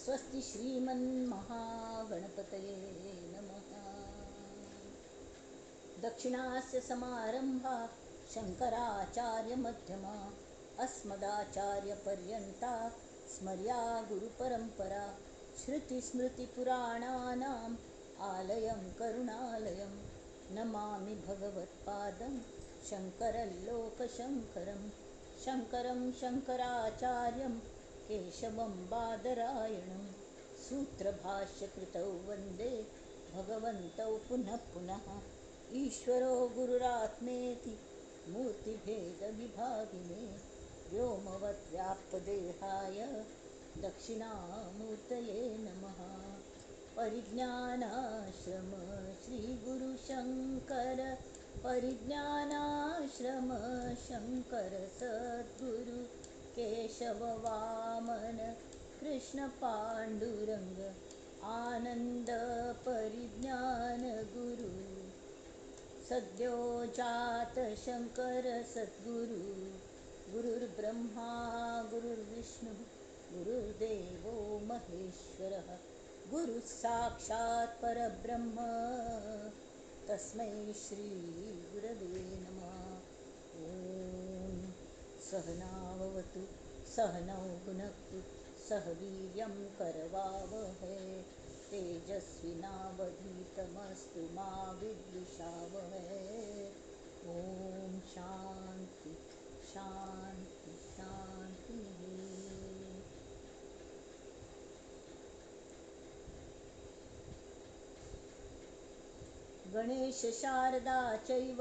स्वस्ति श्रीमन्महागणपतये नमः. दक्षिणास्य समारंभा शंकराचार्यमध्यमा अस्मदाचार्यपर्यन्ता स्मर्या गुरुपरंपरा. श्रुतिस्मृतिपुराणानाम् आलयं करुणालयं नमामि भगवत्पादं शंकरं लोकशंकरं. शंकरं शंकराचार्यं केशवं बादरायणं सूत्रभाष्यकृतौ वंदे भगवन्तौ पुनः पुनः. ईश्वरो गुरुरात्मेति मूर्तिभेदविभागिने व्योमवद्व्याप्तदेहाय दक्षिणामूर्तये नमः. परिज्ञानाश्रम श्रीगुरुशंकर परिज्ञानाश्रम शंकर सद्गुरु केशव वामन कृष्ण पांडुरंग आनंद परिज्ञान गुरु. सद्यो जात शंकर सद्गुरु. गुरुर्ब्रह्मा गुरुर्विष्णु गुरुर्देवो महेश्वरः. गुरु साक्षात् परब्रह्म तस्मै श्री गुरवे नमः. ॐ सहनाववतु सहनौ भुनक्तु सह वीर्यं करवावहै. तेजस्विनावधीतमस्तु मा विद्विषावहै. ॐ शांती शांती शांती. गणेश शारदा चैव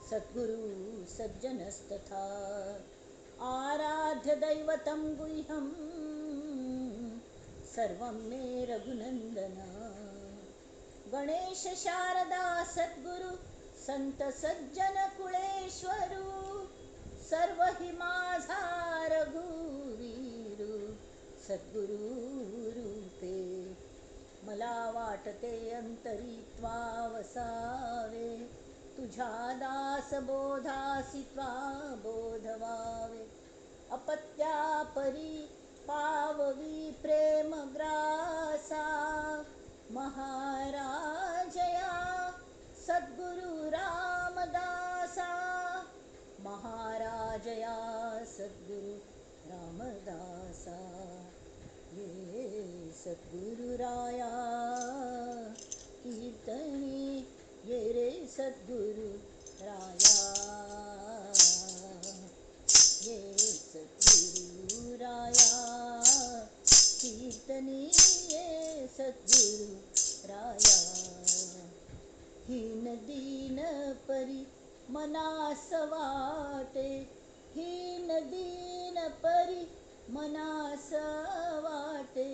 सद्गुरु सज्जनस्तथा. आराध्य दैवतं गुह्यं सर्वं मे रघुनंदन. गणेश शारदा सद्गुरु संत सज्जन कुळेश्वरू. सर्व हि माझा रघुवीरू सद्गुरु रूपे. मला वाटते अंतरी त्वा वसावे. तुझ्या दास बोधासी त्वा बोधवावे. अपत्या परी पाववी प्रेमग्रासा. महाराजया सद्गुरु रामदासा. महाराजया सद्गुरु रामदासा. ये सद्गुरुराया कीर्तनी ये रे सद्गुरु राया. ये सद्गुरुराया कीर्तनी ये सद्गुरु राया. हीन दीन परी मनास वाटे. हीन दीन परी मनास वाटे.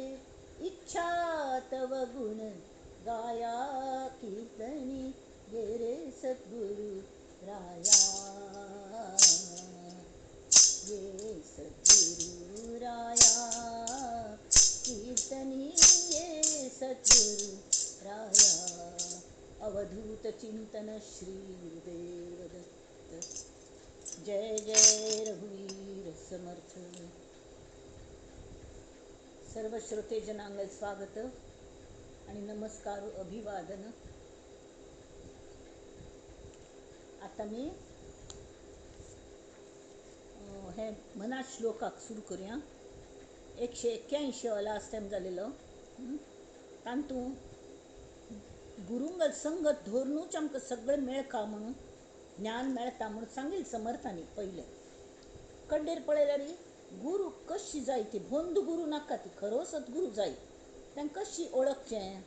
इच्छा तव गुण गाया कीर्तनी ये रे सद्गुरु राया. ये सद्गुरु राया कीर्तनी ये सद्गुरु राया. अवधूत चिंतन श्री गुरुदेव दत्त. जय जय रघुवीर समर्थ. सर्व श्रोतेजनांना स्वागत आणि नमस्कार अभिवादन. आता मी हे मना श्लोकाक सुरू करूया. 181 लास्ट टाइम जालेलो. तांतू गुरुंगल संगत धोरनूच आमकां सगळें मेळका म्हणून ज्ञान मेळटा म्हणून सांगील समर्थांनी. पयलें कड्डेर पळयल्यार गुरु कशी जाय ती भोंद गुरु नाका, ती खरो सद्गुरू जाय. तांकां कशी ओळखचें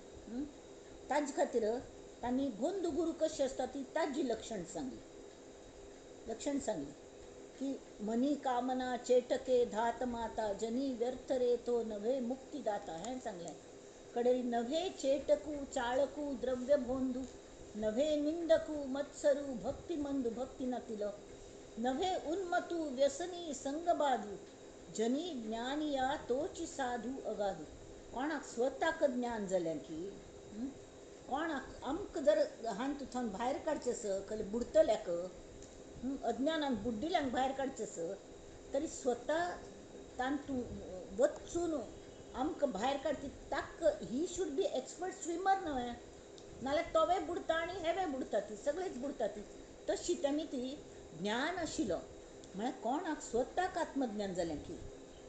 ताजे खातीर तांणी भोंद गुरु कशी आसता ती ताजी लक्षण सांगली. लक्षण सांगली की मनी कामना चेटके धात माता जनी व्यर्थ रे तो नव्हे मुक्तिदाता. हें सांगलें. कडेरी नव्हे चेटकू चाळकू द्रव्य भोंदू नव्हे निंदकू मत्सरू भक्तिमंदू भक्ती नातिलो नव्हे उन्मतू व्यसनी संगबाधू जनी ज्ञानिया तोची साधू अगाधू. कोणाक स्वताक ज्ञान जालें की कोणाक आमकां जर हांतूं थंय भायर काडचें आसा खंय बुडटल्याक अज्ञानान बुड्डिल्यांक भायर काडचें आसा तरी स्वता तांतूं वचून आमकां भायर काडटी ताका he should be expert swimmer न्हय, नाल्यार तोवे बुडता आनी हेवे बुडटा ती, सगळेच बुडटा ती. तशी तेमी ती ज्ञान आशिल्लो म्हळ्यार कोणाक स्वताक आत्मज्ञान जालें की,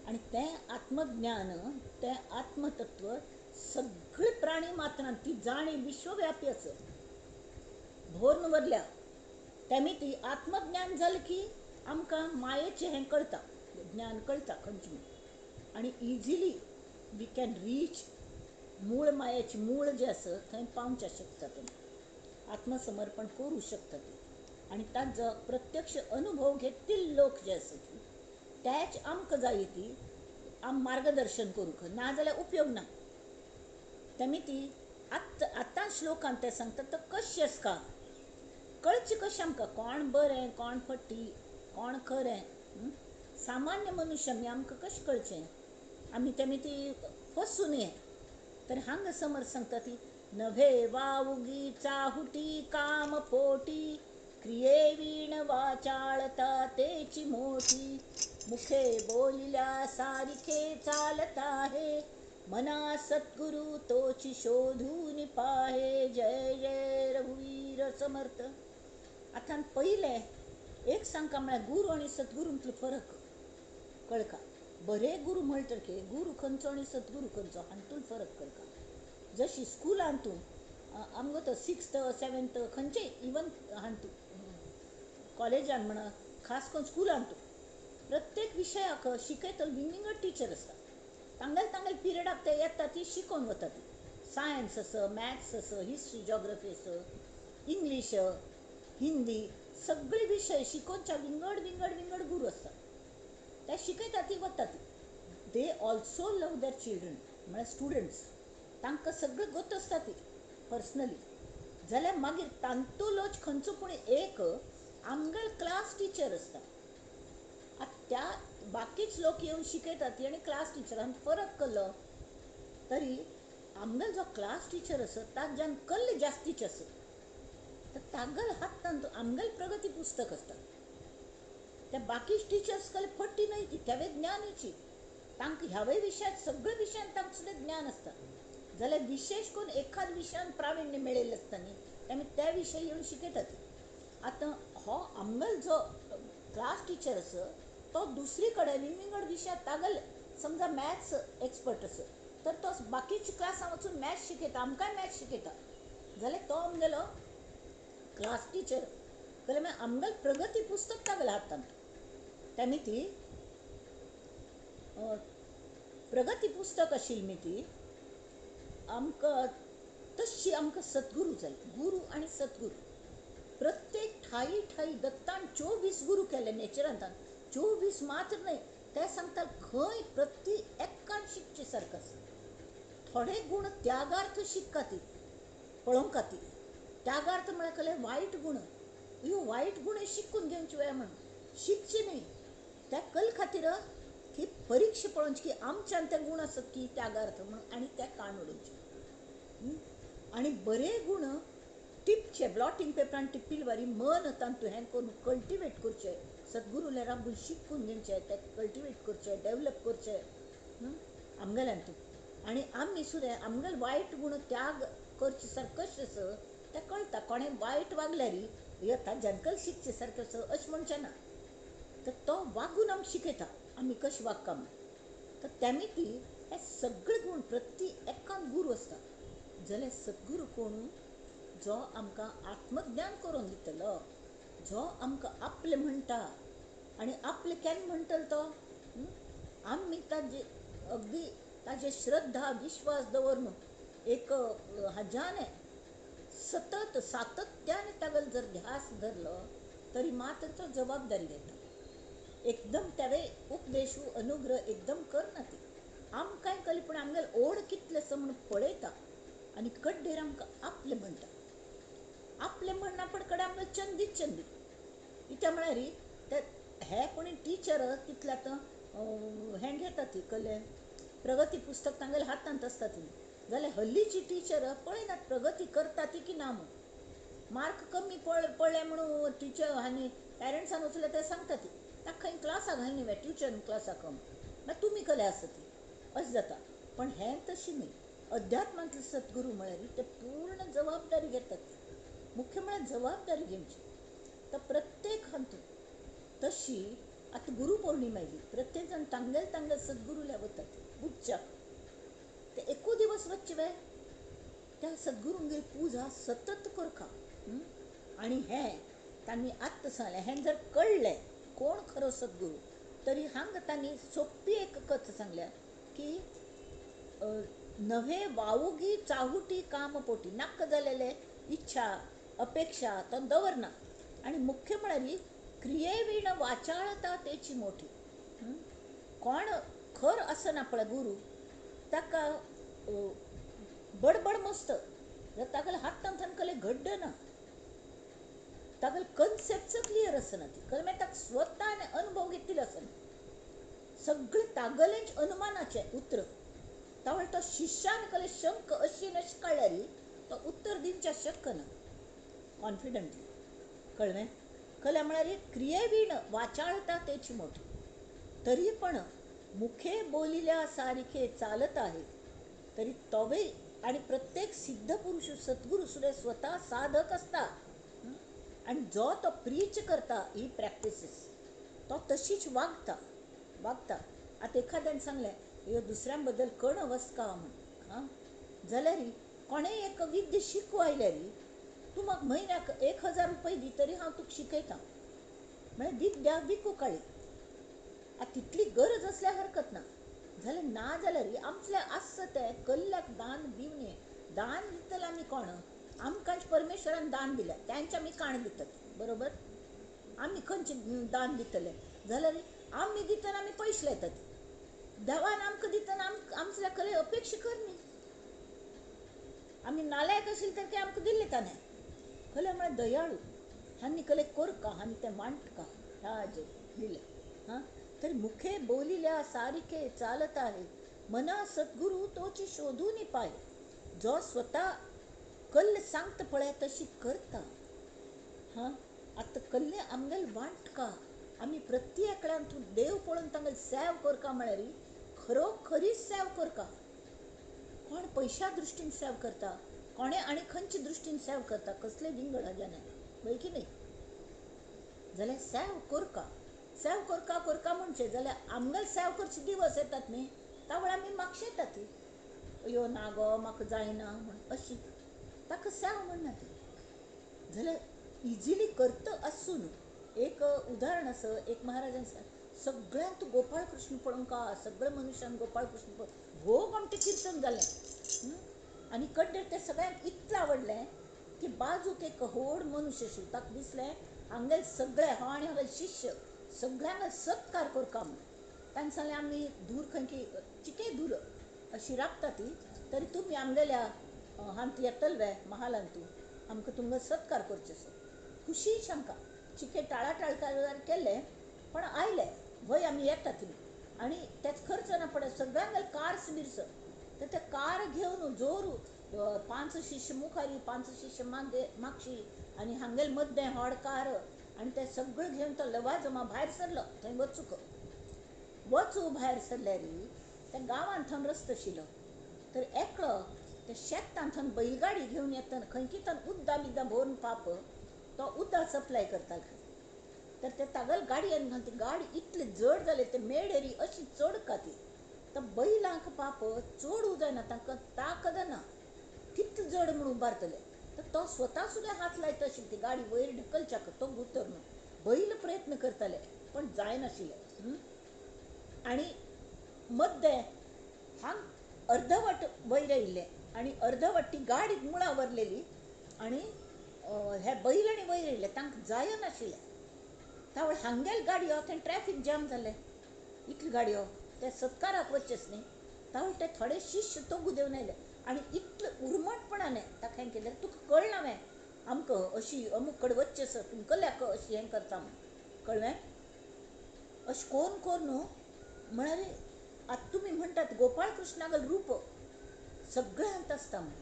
आनी तें आत्मज्ञान तें आत्मतत्व सगळे प्राणी मात्रान ती जाणीव विश्वव्यापी आसा भरून वरल्या. तेमी ती आत्मज्ञान जालें की आमकां मायेचें हें कळटा, ज्ञान कळटा खंयचें म्हूण, आनी इजिली we can reach मूळ मायेचें मूळ जें आसा थंय पावच्या शकता तुमी, आत्मसमर्पण करूं शकता ती. आनी ताजो प्रत्यक्ष अनुभव घेतिल्ले लोक जे आसा ती तेच आमकां जाय ती आम मार्गदर्शन करूंक, नाजाल्यार उपयोग ना. तेमी ती आतां आतां श्लोकान ते सांगता तर कशें आसका कळचें कशें आमकां कोण बरें कोण फटी कोण खरें, सामान्य मनुष्य आमी आमकां कशें कळचें, आमी तेमी ती फसूं न्हय. तर हांगा समर सांगता ती नभे वाउगी चाहुटी काम पोटी क्रिये वीण वाचाळता तेची मोठी मुखे बोलिल्या सारिखे चालता हे मना सद्गुरु तोची शोधून पाहे जय जय रघुवीर समर्थ. आतां पयलें एक सांगका म्हळ्यार गुरू आनी सद्गुरूंतलो फरक कळका. बरे गुरू म्हणटकीर गुरू खंयचो आनी सद्गुरू खंयचो हातूंत फरक कळका. जशी स्कुलान तूं आमगो तो 6th 7th खंयचे इवन हातूं कॉलेजान म्हणा खास करून स्कुलान तूं प्रत्येक विशयाक शिकयतलो विंगड टिचर आसता, तांगेले तांगेले पिरियडाक ते येता ती शिकोवन वता ती. सायन्स आसा, मॅथ्स आसा, हिस्ट्री जॉग्रफी आसा, इंग्लीश हिंदी सगळे विशय शिकोवच्या विंगड विंगड विंगड गुरू आसता, ते शिकयता ती वता ती. They also love their children म्हळ्यार स्टुडंट्स, तांकां सगळें गोत आसता ती पर्सनली. जाल्यार मागीर तांतुलोच खंयचो पूण एक आमगेलो क्लास टिचर आसता. आतां त्या बाकीच लोक येवन शिकयतात ती आनी क्लास टिचरान फरक केलो तरी आमगेलो जो क्लास टिचर आसा ताज्यान कल्ले जास्तीचे आसा, तर तागेले हातान आमगेलें प्रगती पुस्तक आसता. त्या बाकीच टिचर्स कल्ले फटी न्हय ती, तेवे ज्ञानाची, तांकां ह्यावय विशयात सगळे विशयान तांकां सुद्दां ज्ञान आसता. जाल्यार विशेश करून एखाद विशयान प्राविण्य मेळयल्लें आसता न्ही, ते त्या विशय येवन शिकयतात. आतां हो आमगेलो जो क्लास टिचर आसा तो दुसरी कडेन विंगड विशयात तागेले समजा मॅथ्स एक्सपर्ट आसा तर तो बाकीच्या क्लासान वचून मॅथ्स शिकयता, आमकांय मॅथ्स शिकयता, जाल्यार तो आमगेलो क्लास टिचर. जाल्यार मागीर आमगेलें प्रगती पुस्तक तागेल्या हातांत, तेमी ती प्रगती पुस्तक आशिल्ली न्ही ती आमकां तशी आमकां सद्गुरू जाय. गुरू आनी सद्गुरू प्रत्येक ठाई ठाई दत्तान 24 गुरू केले नेचरांतान, 24 मात्र न्हय, ते सांगता खंय प्रति एकान शिकचे सारको आसा. थोडे गुण त्यागार्थ शिकका ती पळोवंक ती, त्यागार्थ म्हळ्यार कसले वायट गुण, ह्यो वायट गुण शिकून घेवचे वेळ म्हणून शिकचे न्हय, त्या कल खातीर की परीक्षा पळोवची की आमच्यान ते गुण आसत की त्यागार्थ म्हणून आनी ते काण उडोवचे. आनी बरे गुण टिपचे ब्लॉटिंग पेपरान टिप्पिल वारी मन तांतू हें करून कल्टिवेट करचें, सद्गुरूले राबून शिकून घेवचें, ते कल्टिवेट करचें, डेवलप करचें आमगेल्यान तूं. आनी आमी सुद्दां आमगेले वायट गुण त्याग करचे सारकें कशें आसा तें कळटा. कोणें वायट वागल्यार येता जनकल शिकचे सारकें आसा अशें म्हणचें ना, तर तो वागून आमकां शिकयता आमी कशें वागका म्हूण. तर तेमी ती हे सगळे गुण प्रति एकान गुरू आसता. जाल्यार सद्गुरू कोण जो आमकां आत्मज्ञान करून दितलो, जो आमकां आपलें म्हणटा. आनी आपलें केन्ना म्हणटलो तो आमी ताजे अगदी ताजे श्रद्धा विश्वास दवरून एक हाज्यान सतत सातत्यान तागेलो जर ध्यास धरलो तरी मात्र तो जबाबदारी घेता. एकदम त्यावे उपदेश अनुग्रह एकदम करना ती आमकांय कली, पूण आमगेले ओड कितलें आसा म्हूण पळयता आनी कड्डेर आमकां आपलें म्हणटा. आपलें म्हणना पण कडे आमकां चंदीत चंदीत कित्याक म्हळ्यार ते हे कोणी टिचर तितले आतां हें घेता ती कले प्रगती पुस्तक तांगेले हातांत आसता ती. जाल्यार हल्लीची टिचर पळयनात प्रगती करता ती की ना म्हूण, मार्क कमी पडले म्हणून टिचर आनी पॅरंट्सान वचले ते सांगता ती ताका खंय क्लासाक घालनी वे ट्युशन क्लासाक मागीर तुमी कले आसा ती अशें जाता. पण हें तशी न्ही. अध्यात्मांतले सद्गुरू म्हळ्यार ते पूर्ण जबाबदारी घेतात. मुख्य म्हळ्यार जबाबदारी घेवची. तर प्रत्येक हातूंत तशी आतां गुरू पौर्णिमा आयली, प्रत्येक जाण तांगेल तांगेल सद्गुरूल्या वतात पुजच्याक. ते एकू दिवस वचचे वे त्या सद्गुरूंगेर पुजा सतत करका. आनी हें तांणी आत्तां सांगलें, हें जर कळ्ळें कोण खरो सद्गुरू तरी हांगा तांणी सोंपी एक कथा सांगल्या की नव्हे वाऊगी चाहुटी काम पोटी, नाक्क जालेले इच्छा अपेक्षा तो दवरना. आनी मुख्य म्हळ्यार क्रियेवीण वाचाळता तेची मोठी. कोण खर आसना पळय गुरू ताका बडबड मस्त, ताका हातान थनकले घड्ड ना, तागेले कन्सेप्ट क्लियर आसना ती, कळ्ळें? ताका स्वता आनी अनुभव घेतिल्लो आसना, सगळें तागेलेंच अनुमानाचें उतर. तावळ तो शिष्यान कले शंक अशी नशी काडल्यार तो उत्तर दिवच्या शक्य ना कॉन्फिडंटली, कळ्ळें? कळ्ळें म्हळ्यार क्रियेवीण वाचाळता तेची मोठी, तरी पण मुखे बोलिल्या सारखे चालत आहे तरी तोवे. आनी प्रत्येक सिद्ध पुरुष सद्गुरू सुद्दां स्वता साधक आसता आनी जो तो प्रीच करता ही प्रॅक्टिसीस तो तशीच वागता वागता. आतां एखाद्यान सांगलें ह्यो दुसऱ्यां बद्दल कण वसका म्हूण, आं जाल्यार कोणेय एक विद्या शिकू आयल्यार तूं म्हाका म्हयन्याक 1000 रुपये दी तरी हांव तुका शिकयता म्हळ्यार विद्या विकूंक काडली. आतां तितली गरज आसल्यार हरकत ना, जाल्यार ना जाल्यार आमचें आसता तें कल्ल्याक दान दिवने. दान दितले आमी कोण? आमकांच परमेश्वरान दान दिलें, तांचे आमी काण दितात, बरोबर? आमी खंयचें दान दितले जाल्यार आमी दितना आमी पयशे लायतात, देवान आमकां दितना आमच्या कडेन अपेक्षा करनी. आमी नालायक आशिल्ले तर ते आमकां दिल्लें ताणें. कले म्हळ्यार दयाळू, हांणी कले कोरका आनी तें वांटका ह्या हाजेर दिलें. हां तर मुखे बोलिल्या सारखे चालत आहे मना सद्गुरू तोची शोधून पाय. जो स्वता कल्ल सांगता पळय तशी करता. हां आतां कल्ले आमगेले वांटका, आमी प्रत्येकल्यान तूं देव पळोवन तांगेले सेव करका म्हळ्यार खरोखरीच सेव करका. कोण पयशा दृश्टीन सेव करता, कोणें आनी खंयचे दृश्टीन सेव करता, कसले विंगड हाज्यान वय की न्ही? जाल्यार सेव करका, सेव करका करका म्हणचें जाल्यार आमगेले सेव करचे दिवस येतात न्ही, त्या वेळार आमी मागशेतात अयो ना गो म्हाका जायना म्हूण, अशी ताका सेव म्हणना ती. जाल्यार इजिली करता आसून एक उदाहरण आसा, एक महाराजान सगळ्यांत गोपाळ कृष्ण पळोवंक, सगळे मनुष्यान गोपाळ कृष्ण पळोवंक भोग आमचें किर्तन जालें. आनी कड्डेर तें सगळ्यांक इतलें आवडलें की बाजूक एक व्हड मनुष्य आशिल्लो, ताका दिसलें हांगेले सगळे हांव आनी हांगेले शिष्य सगळ्यांक सत्कार करका म्हूण. तांणी सांगलें आमी धूर खंयची चिके धूर अशी राबता ती, तरी तुमी आमगेल्या हांत येतले महालांतू आमकां तुमकां सत्कार करचें सो खुशी आमकां चिके टाळाटाळ केल्लें पण आयले वय आमी येता तुमी. आनी तेच खर्च ना पडत सगळ्यांक कार्स बिर्स, तर ते कार घेवन जोर 5 शिष्य मुखारी 5 शिष्य मागे मागशी आनी हांगेल मद्दें व्हड कार आनी ते सगळें घेवन तो लवाजमा भायर सरलो. थंय वचूंक वचूं भायर सरल्यार त्या गांवांत थंय रस्तो आशिल्लो, तर एकलो ते शेतान थंय बैलगाडी घेवन येतना खंयकी थंय उद्दां बिद्दां भरून पाप तो उद्दां सप्लाय करता. तर ते तागल गाडयेन घालून ती गाडी इतली जड जाली ते मेडेरी अशी चड का ती, तर बैलांक पाप चडूं जायना, तांकां ताकद ना, कितलें जड म्हूण उबारतले. तर तो स्वता सुद्दां हात लायता आशिल्ली ती गाडी वयर ढकलच्याक तो उतर न्हू, बैल प्रयत्न करताले पण जायनाशिल्ले. आनी मद्दें हांग अर्धवट वयर आयिल्लें आनी अर्धवट ती गाडी मुळां व्हरलेली आनी हे बैल आनी वयर आयिल्ले, तांकां जायनाशिल्लें. त्या वेळार हांगेल गाडयो थंय ट्रॅफीक जाम जालें, इतल्यो गाडयो ते सत्काराक वचचेच न्ही. त्या वेळार ते थोडे शिष्य तोगू देवन आयले आनी इतले उर्मटपणाने ताका हें केलें, तुका कळना वें आमकां अशी अमूक कडेन वचचें सर तूं कल्याक अशी हें करता म्हूण, कळ्ळें? अशें कोन्न कोन्न न्हू म्हळ्यार आतां तुमी म्हणटात गोपाळ कृष्णागेलें रूप सगळ्यांत आसता म्हूण,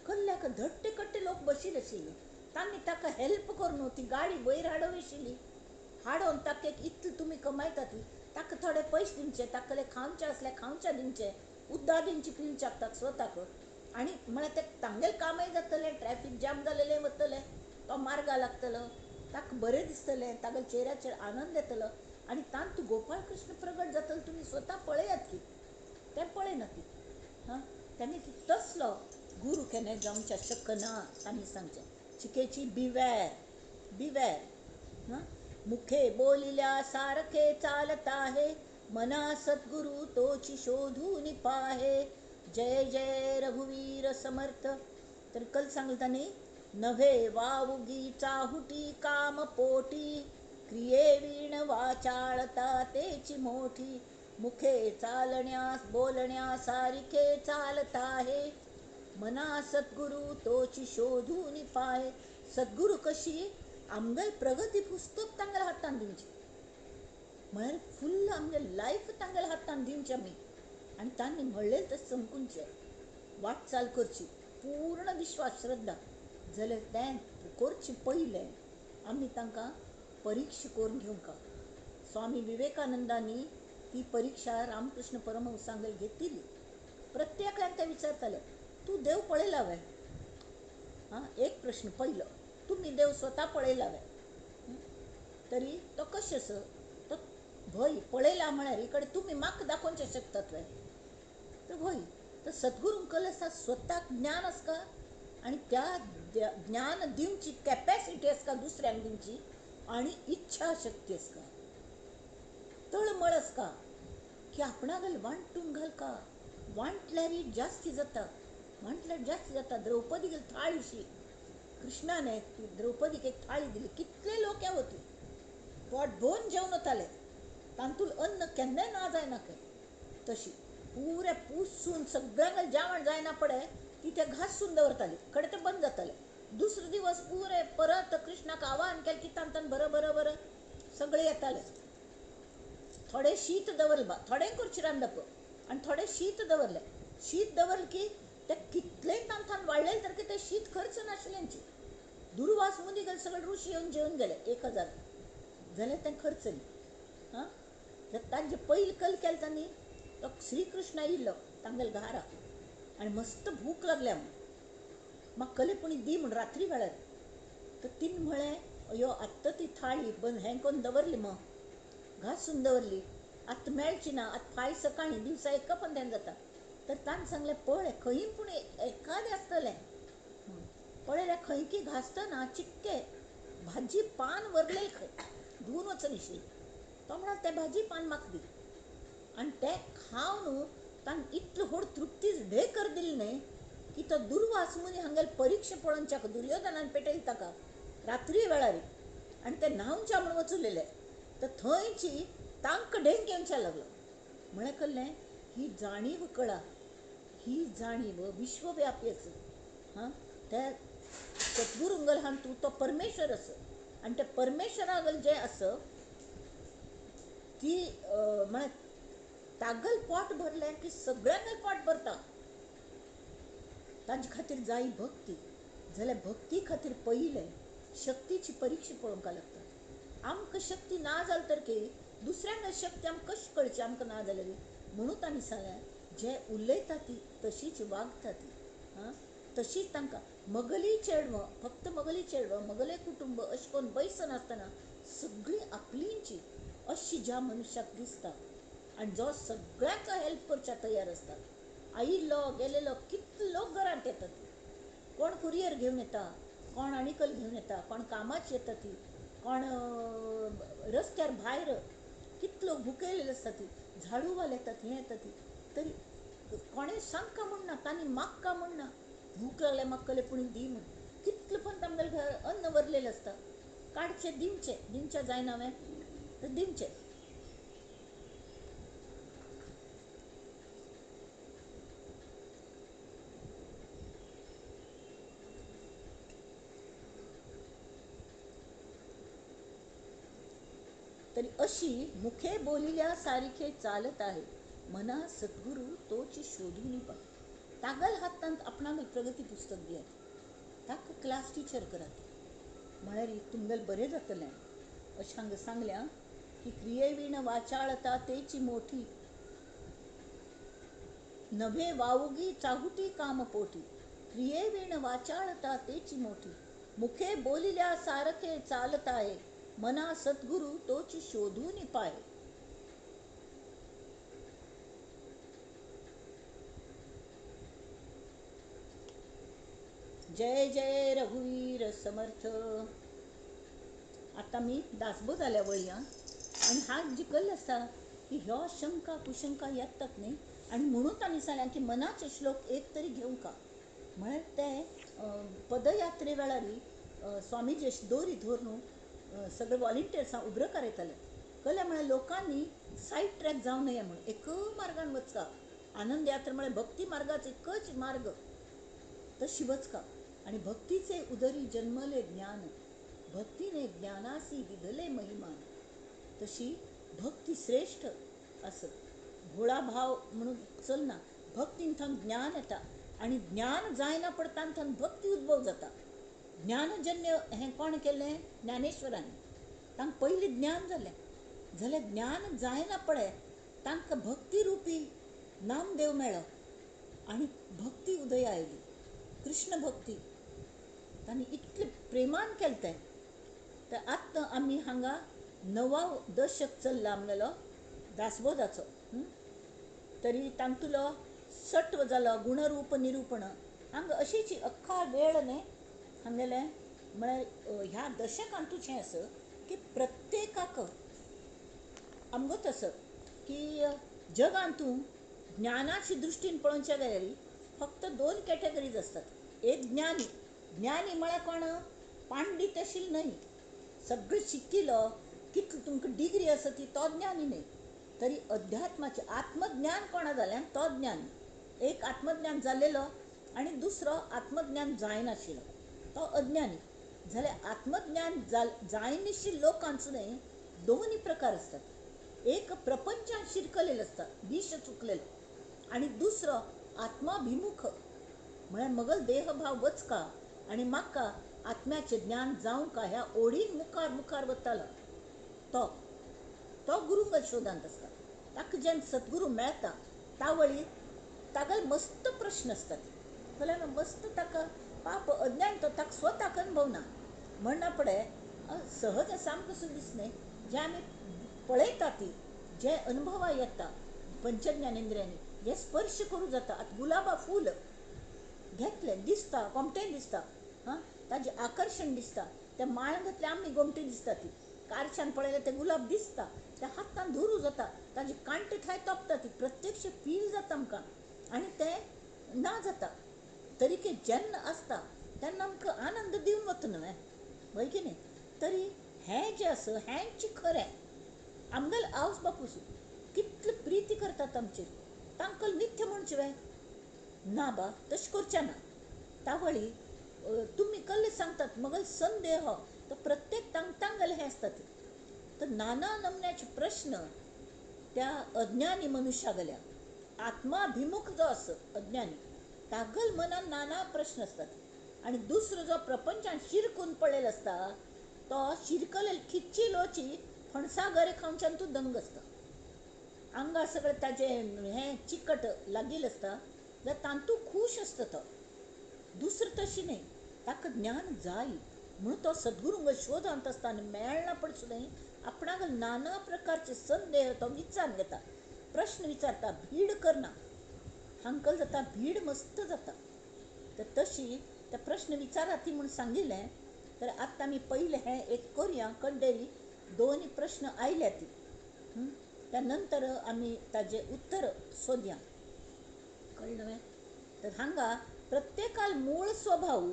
कल्ल्याक धट्टे कट्टे लोक बशिल्ले आशिल्ले, तांणी ताका हेल्प करून ती गाडी वयर हाडोवं आशिल्ली, हाडोवन ताका एक इतलें तुमी कमायतात ताका थोडे पयशे दिवचे, ताका खावचें आसल्यार खावचें दिवचें, उद्दा दिवची पिवच्याक ताका स्वताक. आनी म्हळ्यार तें तांगेलें कामय जातलें, ट्रॅफीक जाम जालेलें वतलें, तो मार्गा लागतलो, ताका बरें दिसतलें, तागेल्या चेऱ्याचेर आनंद येतलो आनी तांतूं गोपाळ कृष्ण प्रगट जातलो. तुमी स्वता पळयात की तें पळयना ती. हां, तांणी तसलो गुरू केन्नाय जावच्या शकना. तांणी सांगचें चिकेची बिवॅर बिवॅर. हां, मुखे बोलिल्या सारखे चालता आहे, मना सद्गुरू तोची शोधून पाहे, जय जय रघुवीर समर्थ. तर कल सांगलं तांणी, नव्हे वाऊगी चाहुटी काम पोटी, क्रिये वीण वाचाळता तेची मोठी, मुखे चालण्यास बोलण्या सारखे चालता आहे, मना सद्गुरू तोची शोधून पाहे. सद्गुरू कशी आमगेल प्रगती पुस्तक तांगेल्या हातान दिवची, म्हळ्यार फुल्ल आमगे लायफ तांगेल्या हातान दिवचें आमी. आनी तांणी म्हणलें तें समकुंचें वाटचाल करची, पूर्ण विश्वास श्रद्धा जाल्यार तें करचें पयलें आमी तांकां परिक्षा करून घेवंक. स्वामी विवेकानंदांनी ती परिक्षा रामकृष्ण परमहंसांगेर घेतिल्ली. प्रत्येकान ते विचारताले, तूं देव पळयला वे? हां, एक प्रश्न पयलो, तुमी देव स्वता पळयला वे? तरी तो कशें आसा, तो भंय पळयला म्हळ्यार इकडे तुमी म्हाका दाखोवचें शकतात वे? तर भंय. तर सद्गुरूंक कल आसा स्वताक ज्ञान आसता आनी त्या ज्ञान दिवची कॅपॅसिटी आसता दुसऱ्यांक दिवची, आनी इच्छा शक्ती आसता, तळमळ आसता की आपणागेर वांटून घालका, वांटल्यार जास्ती जाता, वांटल्यार जास्ती जाता. द्रौपदीगेर थाळीशी कृष्णाने द्रौपदीक एक थाळी दिली, कितले लोक होती पोट भरून जेवण वताले, तांतूल अन्न केन्नाय ना जायना खंय. तशी पुरे पुसून सगळ्यांक जेवण जायना पडे ती ते घासून दवरताली, कडे ते बंद जाताले. दुसरे दिवस पुरे परत कृष्णाक आवाहन केलें की तांतान बरं बरं बरं सगळे येताले. थोडे शीत दवरलें बा, थोडें करचें रांदप आनी थोडें शीत दवरलें. शीत दवरलें की ते कितलेंय तांतान वाडलें तर ते शीत खर्च नाशिल्ल्यांची. दुर्वास मुनी गेले सगळे ऋषी येवन जेवन गेले 1000 जाल्यार तें खर्च न्ही. हां, तर तांचे पयलीं कल केलें तांणी, तो श्रीकृष्ण आयिल्लो तांगेल्या घरा आनी मस्त भूक लागल्या म्हूण, म्हाका कले पुणी दी म्हूण रात्री वेळार. तर तिणें म्हळें, अयो आत्तां ती थाळी बंद हें करून दवरली मग, घासून दवरली, आतां मेळची ना, आतां फाय सकाळीं दिवसा एका पंद्यान जाता. तर ताणें सांगलें, पळय खंय पूण एकादें आसतलें. पळयल्यार खंय की घासतना चिक्के भाजी पान वरलें खंय, धुवन वचनाशिल्लें. तो म्हणालो तें भाजी पान म्हाका दी. आनी तें खावन ताणें इतली व्हड तृप्ती ढेकर दिली न्हय की तो दुर्वास मुनी हांगेले परिक्षा पळोवच्याक दुर्योधनान पेटयली ताका रात्री वेळार, आनी ते न्हावच्या म्हूण वचुलेले, तर थंयची तांकां ढेंक येवच्या लागलो. म्हळ्यार कळ्ळें, ही जाणीव कळा, ही जाणीव विश्वव्यापी आसा. हां, त्या सद्गुरुंगल हां तूं तो परमेश्वर आसा आनी त्या परमेश्वरागल जें आसा ती म्हळ्यार तागल पोट भरलें की सगळ्यांगेल पोट भरता. तांचे खातीर जाय भक्ती, जाल्यार भक्ती खातीर पयलें शक्तीची परिक्षा पळोवंक लागता. आमकां शक्ती ना जाली तर की दुसऱ्यांक शक्ती आमकां कशी कळची आमकां ना जाल्यार? म्हणून तांणी सांगलें, जे उलयता ती तशीच वागता ती. हां, तशीच तांकां मगली चेडवां, फक्त मगली चेडवां, मगले कुटुंब अशें करून बैसनासतना सगळीं आपलींची अशी ज्या मनशाक दिसता आनी जो सगळ्यांक हेल्प करच्या तयार आसता. आयिल्लो गेलेलो कितलो लोक घरांत येतात, कोण कुरियर घेवन येता, कोण आणिकल घेवन येता, कोण कामाच येता ती, कोण रस्त्यार भायर कितलो भुकेलेले आसता ती, झाडूवाले येतात, हें येता ती, तरी कोणें सांगका म्हूण ना, तांणी मागका म्हूण ना, भूक लागल्या म्हाका कले पुणी दी म्हूण. कितलें पण तांगेलें घर अन्न वरलेलें आसता, काडचें दिवचें, दिवचें जायना हांवें तर दिवचें. तरी अशी मुखे बोलिल्या सारखे चालत आहे, मना सद्गुरू तोची शोधून पा. तागल हातांत आपणाक प्रगती पुस्तक दियात, ताका क्लास टिचर करात, म्हळ्यार तुमगेलें बरें जातलें. अशें हांगा सांगल्या की क्रियेवीण वाचाळता तेची मोठी. नभे वाऊगी चाहुटी कामपोटी, क्रिये विण वाचाळता तेची मोठी, मुखे बोलिल्या सारखे चालताय, मना सद्गुरु तोची शोधून पाय. जय जय रघुवीर समर्थ. आता मी दासबोध आल्या वळया आणि हा जिकल्लो आसता की ह्यो शंका कुशंका येतात न्ही, आनी म्हणून तांणी सांगलें की मनाचे श्लोक एक तरी घेवंका. म्हळ्यार ते पदयात्रे वेळार स्वामीजी दोरी धरून सगळे वॉलंटियर्सां उब्र करयताले. कळ्ळें म्हळ्यार लोकांनी सायड ट्रॅक जावं नये म्हणून एक मार्गान वचका. आनंद यात्रा म्हळ्यार भक्ती मार्गाचो एकच मार्ग तशी वचका. आनी भक्तीचे उदरी जन्मले ज्ञान, भक्तीने ज्ञानासी विधले महिमान. तशी भक्ती श्रेष्ठ असं भोळा भाव म्हणून चलना. भक्तीन थंय ज्ञान येता आनी ज्ञान जायना पडतान थंय भक्ती उद्भव जाता. ज्ञानजन्य हें कोण केलें? ज्ञानेश्वरांनी. तांकां पयलीं ज्ञान जालें, जाल्यार ज्ञान जायना पडे तांकां भक्ती रुपी नामदेव मेळ्ळो आनी भक्ती उदया आयली, कृष्ण भक्ती. तांणी इतले प्रेमान केलें तें. तर आतां आमी हांगा 9 दशक चल्ला आमगेलो दासबोधाचो. तरी तांतुलो सट्व जालो गुणरूप निरूपण. हांगा अशीच अख्खा वेळ न्ही हांगेलें म्हळ्यार ह्या दशकांतूच हें आसा की प्रत्येकाक आमगो तसो की जगांतू ज्ञानाची दृश्टीन पळोवच्या जाल्यार फक्त 2 कॅटेगरीज आसतात. एक ज्ञानी. ज्ञानी म्हळ्यार कोण? पांडित आशिल्लो न्हय, सगळें शिकिल्लो, कितली तुमकां डिग्री आसा ती, तो ज्ञानी न्हय. तरी अध्यात्माचें आत्मज्ञान कोणा जाल्यार तो ज्ञानी. एक आत्मज्ञान जालेलो आनी दुसरो आत्मज्ञान जायनाशिल्लो तो अज्ञानी. जाल्यार आत्मज्ञान जायनाशिल्ल्या लोकांचो न्हय दोनूय प्रकार आसतात. एक प्रपंचान शिरकलेलो आसता, दिश चुकलेलो, आनी दुसरो आत्माभिमुख म्हळ्यार मगल देहभाव वचका आनी म्हाका आत्म्याचें ज्ञान जावंका ह्या ओडीन मुखार मुखार वतालो तो तो गुरुंग शोधांत आसता. ताका जेन्ना सद्गुरू मेळटा तावळी तागेले मस्त प्रश्न आसतात. जाल्यार मस्त ताका पाप अज्ञान तो ताका स्वताक अनुभवना. म्हणना पडे सहज आसा आमकां सुद्दां दिसना, जें आमी पळयता ती जे अनुभवा येता पंचज्ञानेंद्रियांनी, जे स्पर्श करूं जाता. आतां गुलाबा फूल घेतलें दिसता, गोमटेन दिसता, हां ताजें आकर्शण दिसता. त्या माळ घातल्या आमी गोमटी दिसता ती, कारशान पळयल्यार ते गुलाब दिसता, त्या हातान धरू जाता, ताजे कांटे थंय तोपता ती, प्रत्यक्ष फील जाता आमकां आनी तें ना जाता. तरीके जेन्ना आसता तेन्ना आमकां आनंद दिवन वता न्हय, हय की न्ही? तरी हें जें आसा हेंच खरें. आमगेले आवस बापूस कितले प्रिती करतात आमचेर, तांकां मिथ्य म्हणचें वे ना बा, तशें करचें ना. तावळी तुमी कल्ले सांगतात मगल संदेह तो प्रत्येक तांगेले हें आसता. तर नाना नमन्याचे प्रश्न त्या अज्ञानी मनुष्या गेल्या आत्माभिमुख जो आसा अज्ञानी तागल मनान नाना प्रश्न आसतात. आनी दुसरो जो प्रपंचान शिरकून पडलेलो आसता तो शिरकलेल खिच्ची लोची फणसा गरे खावच्यान तूं दंग आसता. आंगा सगळें ताजें हें चिकट लागिल्लें आसता जाल्यार तातूंत खूश आसता तो. दुसरो तशी न्हय, ताका ज्ञान जाय म्हणून तो सद्गुरूंक शोधांत आसता आनी मेळना पडचो न्हय आपणाक नाना प्रकारचे संदेह तो विचार घेता, प्रश्न विचारता, भीड करना. हांकल जाता भीड मस्त जाता. तर तशी त्या प्रश्न विचारात ती म्हूण सांगिल्लें. तर आतां आमी पयलें हें एक करुया कंडेरी 2 प्रश्न आयल्या ती, त्या नंतर आमी ताजें उत्तर सोदया. कळ्ळें न्हय? तर हांगा प्रत्येकाल मूळ स्वभाव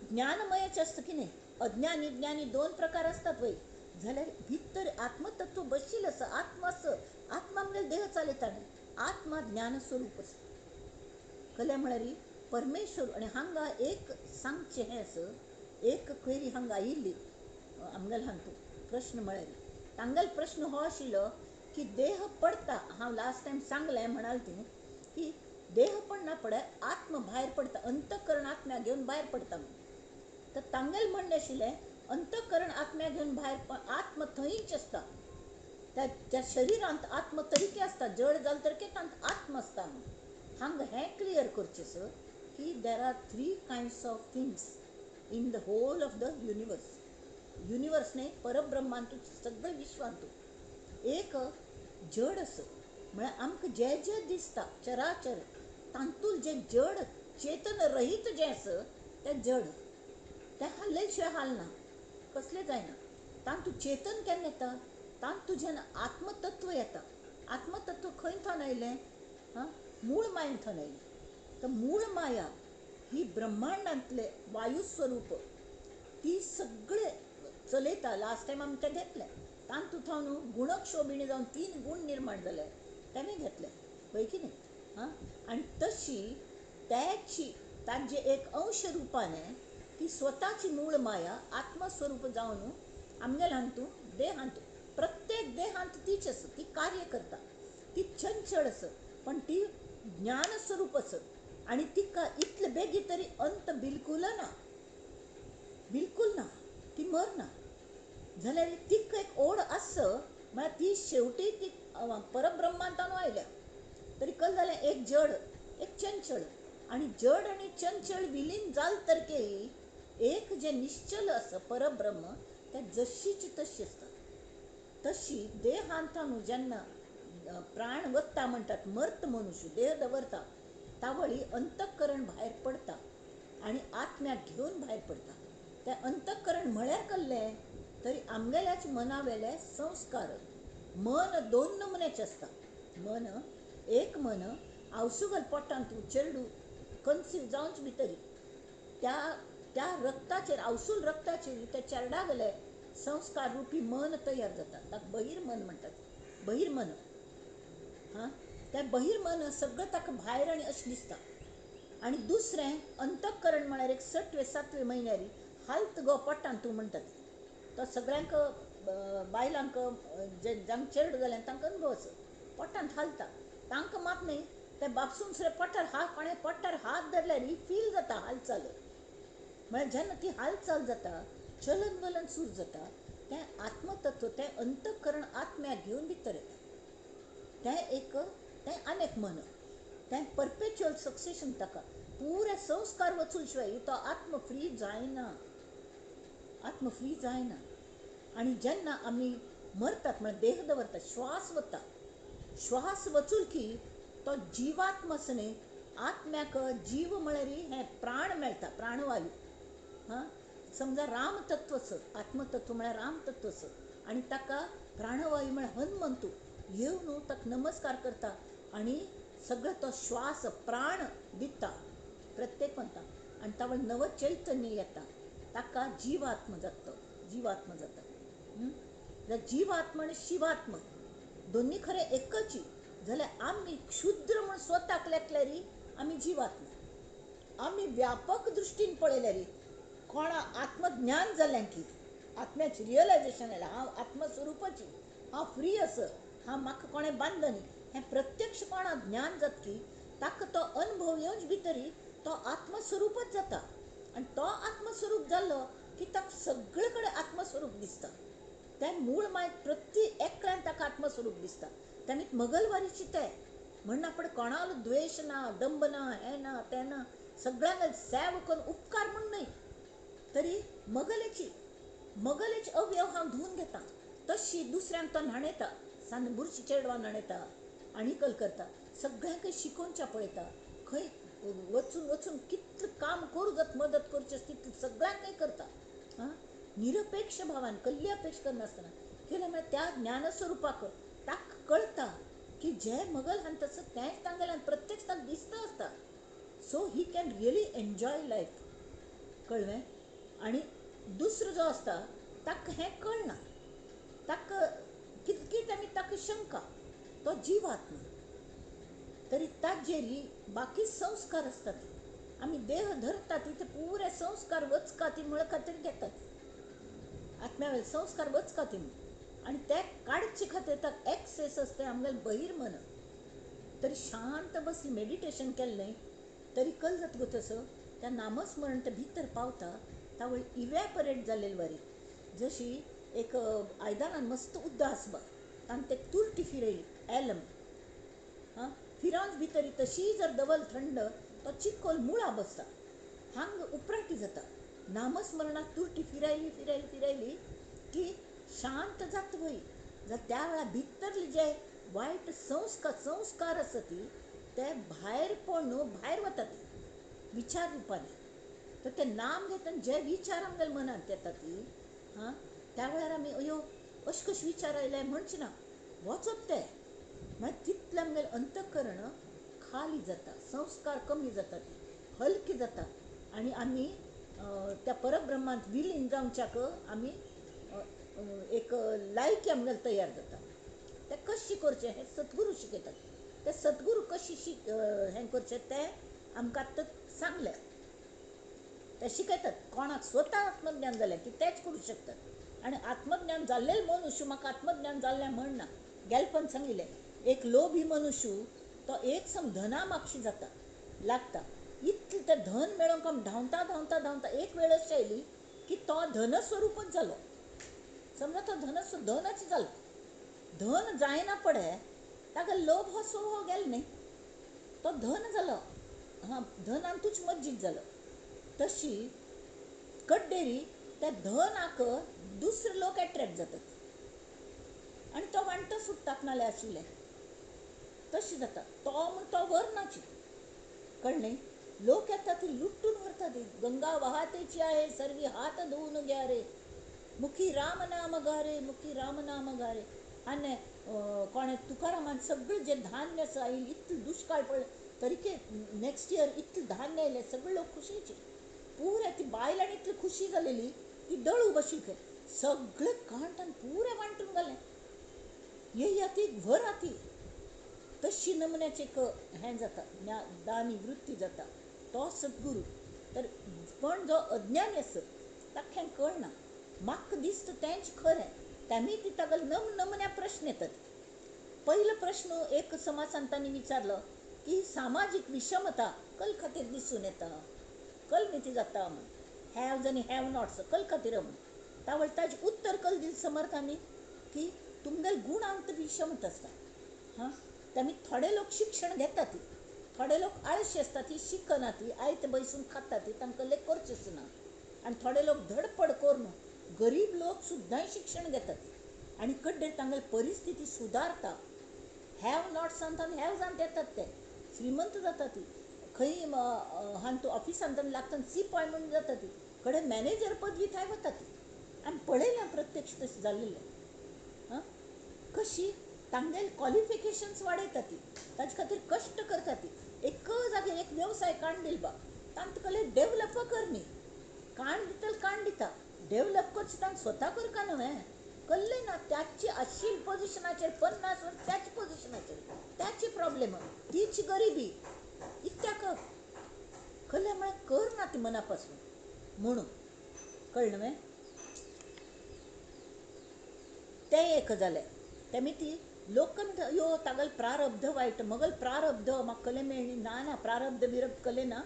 ज्ञानमयच आसता की न्हय. अज्ञानी ज्ञानी 2 प्रकार आसतात वय, जाल्यार भितर आत्मतत्व बशिल्लें आसा, आत्मा आसा, आत्मा आमगेलो देह चलयता न्हय, आत्मा ज्ञानस्वरूप आसा. कळ्ळें म्हळ्यार परमेश्वर. आनी हांगा एक सांगचें हें आसा, एक क्वेरी हांगा आयिल्ली आमगेले हांतू प्रश्न म्हळ्यार तांगेलो प्रश्न हो आशिल्लो की देह पडता. हांव लास्ट टायम सांगलें म्हणाल ती की देह पडना पडे आत्मा भायर पडता, अंतकरण आत्म्या घेवन भायर पडता म्हणून. तर तांगेलें म्हणणें आशिल्लें अंतकरण आत्म्या घेवन भायर, आत्मा थंयच आसता, त्या शरिरांत आत्मा तरीके आसता, जड जालें तरीके तांत आत्मा आसता म्हणून. हांगा हें क्लियर करचें सर की there are three kinds of things in the whole of the universe. Universe न्हय, परब्रह्मांतू, सगळे विश्वांतू एक जड आसा, म्हळ्यार आमकां जें जें दिसता चराचर तातूंत जें जड चेतन रहीत जें आसा तें जड, तें हालय शिवाय हालना, कसलें जायना. तातूंत चेतन केन्ना येता? तातूंत जेन्ना आत्मतत्व येता. आत्मतत्व खंय थोन आयलें? हां, मूळ मायेन थोन आयलें. तर मूळ माया ही ब्रह्मांडांतलें वायू स्वरूप ती सगळे चलयता. लास्ट टायम आमी तें घेतलें. तातूंत थावन गुणक्षोभिणी जावन 3 गुण निर्माण जाले, तेमी घेतले पळय की न्ही. हां, आनी तशी त्याची ताजे एक अंश रुपाने ती स्वताची मूळ माया आत्मस्वरूप जावन आमगेल्या हातूंत देहांत, प्रत्येक देहांत तीच आसा, ती कार्य करता, ती चंचळ आसा, पण ती ज्ञानस्वरूप आसा आनी तिका इतले बेगी तरी अंत बिलकूल ना, बिलकूल ना, ती मरना. जाल्यार तिका एक ओड आसा, म्हळ्यार ती शेवटी ती परब्रह्मांतान आयल्या. तरी कल जालें एक जड एक चंचळ, आनी जड आनी चंचळ विलीन जाल तरके एक जें निश्चल आसा परब्रह्म तें जशीच तशी आसता. तशी देहांतान जेन्ना प्राण वता म्हणटात, मर्त मनुष्य देह दवरता, तावळी अंतःकरण भायर पडता आनी आत्म्याक घेवन भायर पडता. तें अंतःकरण म्हळ्यार कसलें तरी आमगेल्याच मनावेले संस्कार. मन 2 नमुन्याचें आसता. मन एक मन आवसुगल पोटांत चेरडू कन्सीव जावंच भितरी त्या त्या रक्ताचेर, आवसूल रक्ताचेर त्या चेरडा गेले संस्कार रुपी मन तयार जाता. ताका बहिर्मन म्हणटात, बहिर्मन. हां, तें बहिर्मन सगळें ताका भायर आनी अशें दिसता. आनी दुसरें अंतःकरण म्हळ्यार एक 6वे 7वे म्हयन्यारी हालत गो पोटांत तूं म्हणटात. तो सगळ्यांक बायलांक जे जांकां चेरडू जालें तांकां अनुभव आसा, पोटांत हालता. तांकां मात न्ही ते बापसून सुद्दां पोटार हात, कोणें पोटार हात धरल्यार ही फील जाता हालचाल. म्हळ्यार जेन्ना ती हालचाल जाता, चलन वलन सुरू जाता, तें आत्मतत्व तें अंतःकरण आत्म्याक घेवन भितर येता. तें एक तें आनेक मन, तें परपेच्युअल सक्सेशन. ताका पुरे संस्कार वचून शिवाय तो आत्म फ्री जायना, आत्म फ्री जायना. आनी जेन्ना आमी मरतात म्हळ्यार देह दवरतात, श्वास वता, श्वास वचून की तो जिवात्म आसा न्ही, आत्म्याक जीव म्हळ्यार हें प्राण मेळटा, प्राणवायू. हां, समजा रामतत्व आसा, आत्मतत्व म्हळ्यार रामतत्व आसा, आनी ताका प्राणवायू म्हळ्यार हनुमंतू येवन ताका नमस्कार करता आनी सगळो तो श्वास प्राण दिता प्रत्येक म्हणटा. आनी तावळ नव चैतन्य येता, ताका जिवात्म जाता, जिवात्म जाता. जिवात्म आनी शिवात्म दोन्ही खरें एकच जाल्यार आमी क्षुद्र म्हूण स्वताक लेखल्यार आमी जिवात्मा. आमी व्यापक दृश्टीन पळयल्यार कोणा आत्मज्ञान जालें की आत्म्याचें रियलायजेशन आयलें, हांव आत्मस्वरूपाची, हांव फ्री आसा, हांव म्हाका कोणें बांदना न्ही, हें प्रत्यक्ष कोणा ज्ञान जातकी ताका तो अनुभव येवच भितरी तो आत्मस्वरूपच जाता. आनी तो आत्मस्वरूप जालो की ताका सगळे कडेन आत्मस्वरूप दिसता. तें मूळ मायत प्रति एकल्यान ताका आत्मस्वरूप दिसता. तेमी मगलवारीची तें म्हण आपण कोणालो द्वेश ना, दंभ ना, हें ना तें ना, सगळ्यांक सेव करून उपकार म्हूण न्हय तरी मगलेची मगलेची अवयव हांव धुवन घेता, तशी दुसऱ्यांक तो न्हाणयता, सान बुरशी चेडवां न्हाणयता आनी कल करता, सगळ्यांक शिकोवच्या पळयता, खंय वचून वचून कितलें काम करूं जाता, मदत करची आसता तितलें सगळ्यांकय करता. आं, निरपेक्ष भावान कसली अपेक्षा करनासतना केलें म्हळ्यार त्या ज्ञानस्वरुपाक ताका कळटा की जे मगल हांत आसा तेंच तांगेल्यान प्रत्यक्ष ताका दिसता आसता. So he can really enjoy life. कळ्ळें? आनी दुसरो जो आसता ताका हें कळना, ताका कितकी आमी ताका शंका, तो जिवात्मा तरी ताजेरी बाकी संस्कार आसतात. आमी देह धरतात तिथे पुरे संस्कार वचका ती म्हळ्या खातीर घेतात, आत्म्या वयले संस्कार वचका ती म्हूण, आनी ते काडचे खातीर ताका एक्सेस आसता आमगेलें बहिर्मन. तरी शांत बसली मेडिटेशन केल्लें तरी कल जाता गो तसो त्या नामस्मरण ते भितर पावता, तावळ इव्हॅपरेट जाल्ले वरी. जशी एक आयदनान मस्त उदक आसबा तांकां ते तुरटी फिरयली एलम, हां, फिरावन भितरी तशी जर दवल थंड तो चिकोल मुळा बसता, हांग उपराटी जाता. नामस्मरणात तुरटी फिरायली फिरायली फिरायली की शांत जाता वय. जाल्यार त्या वेळार भितरले जे वायट संस्कार आसा ती ते भायर पडून भायर वतात विचार रुपाने. तर ते नाम घेतना जे विचार आमगेले मनांत येता ती हां त्या वेळार आमी अयो अशें कशें विचार आयले म्हणचे ना, वचत ते मागीर तितलें आमगेलें अंतकरण खाली जाता, संस्कार कमी जाता, ती हलकी जाता आनी आमी त्या परब्रह्मांत विलीन जावच्याक आमी एक लायकी आमगेली तयार जाता. तें कशें करचें हें सद्गुरू शिकयतात. ते सद्गुरू कशें हें करचें तें आमकां आतां सांगलें. ते शिकयतात. कोणाक स्वता आत्मज्ञान जालें की तेच करूं शकतात. आनी आत्मज्ञान जाल्लें मनुष्य म्हाका आत्मज्ञान जाल्लें म्हणना. गेलपण सांगिल्लें एक लोभी मनुष्य तो एक सम धना मागशी जाता लागता. इतलें तें धन मेळोवंक आमी धांवता धांवता धांवता एक वेळ अशी आयली की तो धनस्वरूपच जालो. समजा तो धनच जालो. धन जायना पडे ताका लोभ हो स्वभाव गेलो न्ही, तो धन जालो. हां, धनांतूच मज्जीत जालो. तशी कड्डेरी त्या धनाक दुसरे लोक एट्रॅक्ट जातात आनी तो वांटो सुट्टा आपणाले आशिल्ले. तशें जाता. तो म्हण तो व्हरनाची कळ्ळें. लोक येता ती लुट्टून व्हरता ती. गंगा वाहतेची आहे सर्वी हात धुवून घ्या रे, मुखी राम नाम गारे, मुखी राम नाम गारे. आनी कोणें तुकारामान सगळें जें धान्य आसा आयलें इतलें दुश्काळ पडलें तरीके नेक्स्ट इयर इतलें धान्य आयलें, सगळे लोक खुशीचे. पुरे ती बायलांनी इतली खुशी जालेली ती दळू बशील खंय सगळें कांटान पुरें वांटून घालें. येया ती व्हरा ती. तशी नमुन्याचें एक हें जाता, दानी वृत्ती जाता तो सद्गुरू. तर पण जो अज्ञानी आसत ताका हें कळना, म्हाका दिसता तेंच खरें. तेमी ती ताका नमनमुन्या प्रश्न येतात. पयलो प्रश्न एक समाजसंतांनी विचारलो की सामाजीक विषमता कल खातीर दिसून येता, कल नीती जाता म्हण, हॅव्ज आनी have nots कल खातीर म्हण. तावळ ताजें उत्तर कल दिलें समर्थांनी की तुमगेले गुणांत विषमता आसता. हां, तेमी थोडे लोक शिक्षण घेतात ती, थोडे लोक आळशी आसता ती शिकना ती, आयत बैसून खाता ती, तांकां लेख करचेच ना. आनी थोडे लोक धडपड करून गरीब लोक सुद्दां शिक्षण घेतात आनी कड्डेर तांगेली परिस्थिती सुदारता. Have नॉट्सांत आनी हॅव्जांत येतात ते श्रीमंत जाता ती. खंय हांतू ऑफिसांत लागता सी पॉय म्हूण जाता ती, कडेन मॅनेजर पदवी थंय वता ती. आनी पळयलां प्रत्यक्ष तशें जाल्लें. हां, कशी तांगेले क्वॉलिफिकेशन्स वाडयता ती, ताजे खातीर कश्ट करता ती. एक जाग्यार एक वेवसाय काण दिल बा तांकां कले डेवलप कर न्ही, काण दितले काण दिता, डेवलप करचें तांकां स्वता करका न्हय. कल्लें ना त्याची आशिल्ले पोजिशनाचेर 50 वर्स त्याच पोजिशनाचेर त्याची प्रॉब्लेम, तीच गरिबी इत्याक कल्लें म्हळ्यार कर ना ती मना पासून म्हणून. कळ्ळें न्हय? तें एक जालें. तेमी ती लोक म्हणटा यो तागेलें प्रारब्ध वायट, मगल प्रारब्ध म्हाका कलें मेळ्ळी ना. ना प्रारब्ध बिरब्ध कलें ना,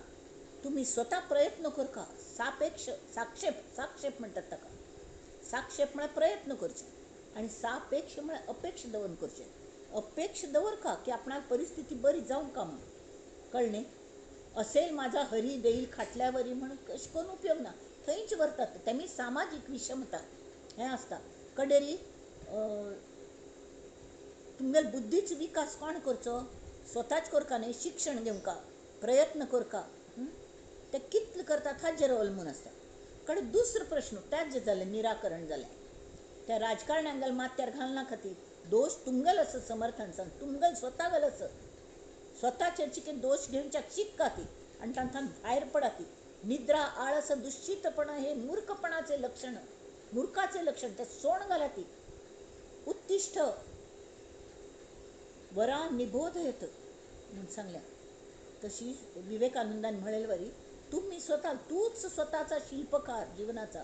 तुमी स्वता प्रयत्न करका. सापेक्ष साक्षेप, साक्षेप म्हणटात ताका. साक्षेप म्हळ्यार प्रयत्न करचे आनी सापेक्ष म्हळ्यार अपेक्ष दवरून करचें. अपेक्ष दवरका की आपणाक परिस्थिती बरी जावंक म्हूण. कळ्ळें? असेल माझा हरी देईल खाटल्यावरी म्हूण कशें करून उपयोग ना, थंयच व्हरतात. तेमी सामाजीक विषमता हें आसता. कडेरी तुमगेले बुद्धीचो विकास कोण करचो? स्वताच करका न्ही, शिक्षण घेवंका, प्रयत्न करका. ते कितले करतात हाजेर अवलंबून आसता. कडेन दुसरो प्रश्न त्याच जालें निराकरण जालें. त्या राजकारण्यांगेल माथ्यार घालना खातीर दोश तुमगेलो आसा समर्थान सांग, तुमगेल स्वता गेलो आसा. स्वताचेर चिके दोश घेवच्याक शिक्का ती आनी तांकां भायर पडा ती. निद्रा आळस दुश्चितपणा हे मूर्खपणाचे लक्षण, मूर्खाचे लक्षण, ते सोण घाला ती. उत्तिष्ठ वरा निबोधयत म्हूण सांगल्या. तशी विवेकानंदान म्हणलेले वरी तुम्ही स्वतः, तूच स्वतःचा शिल्पकार जीवनाचा.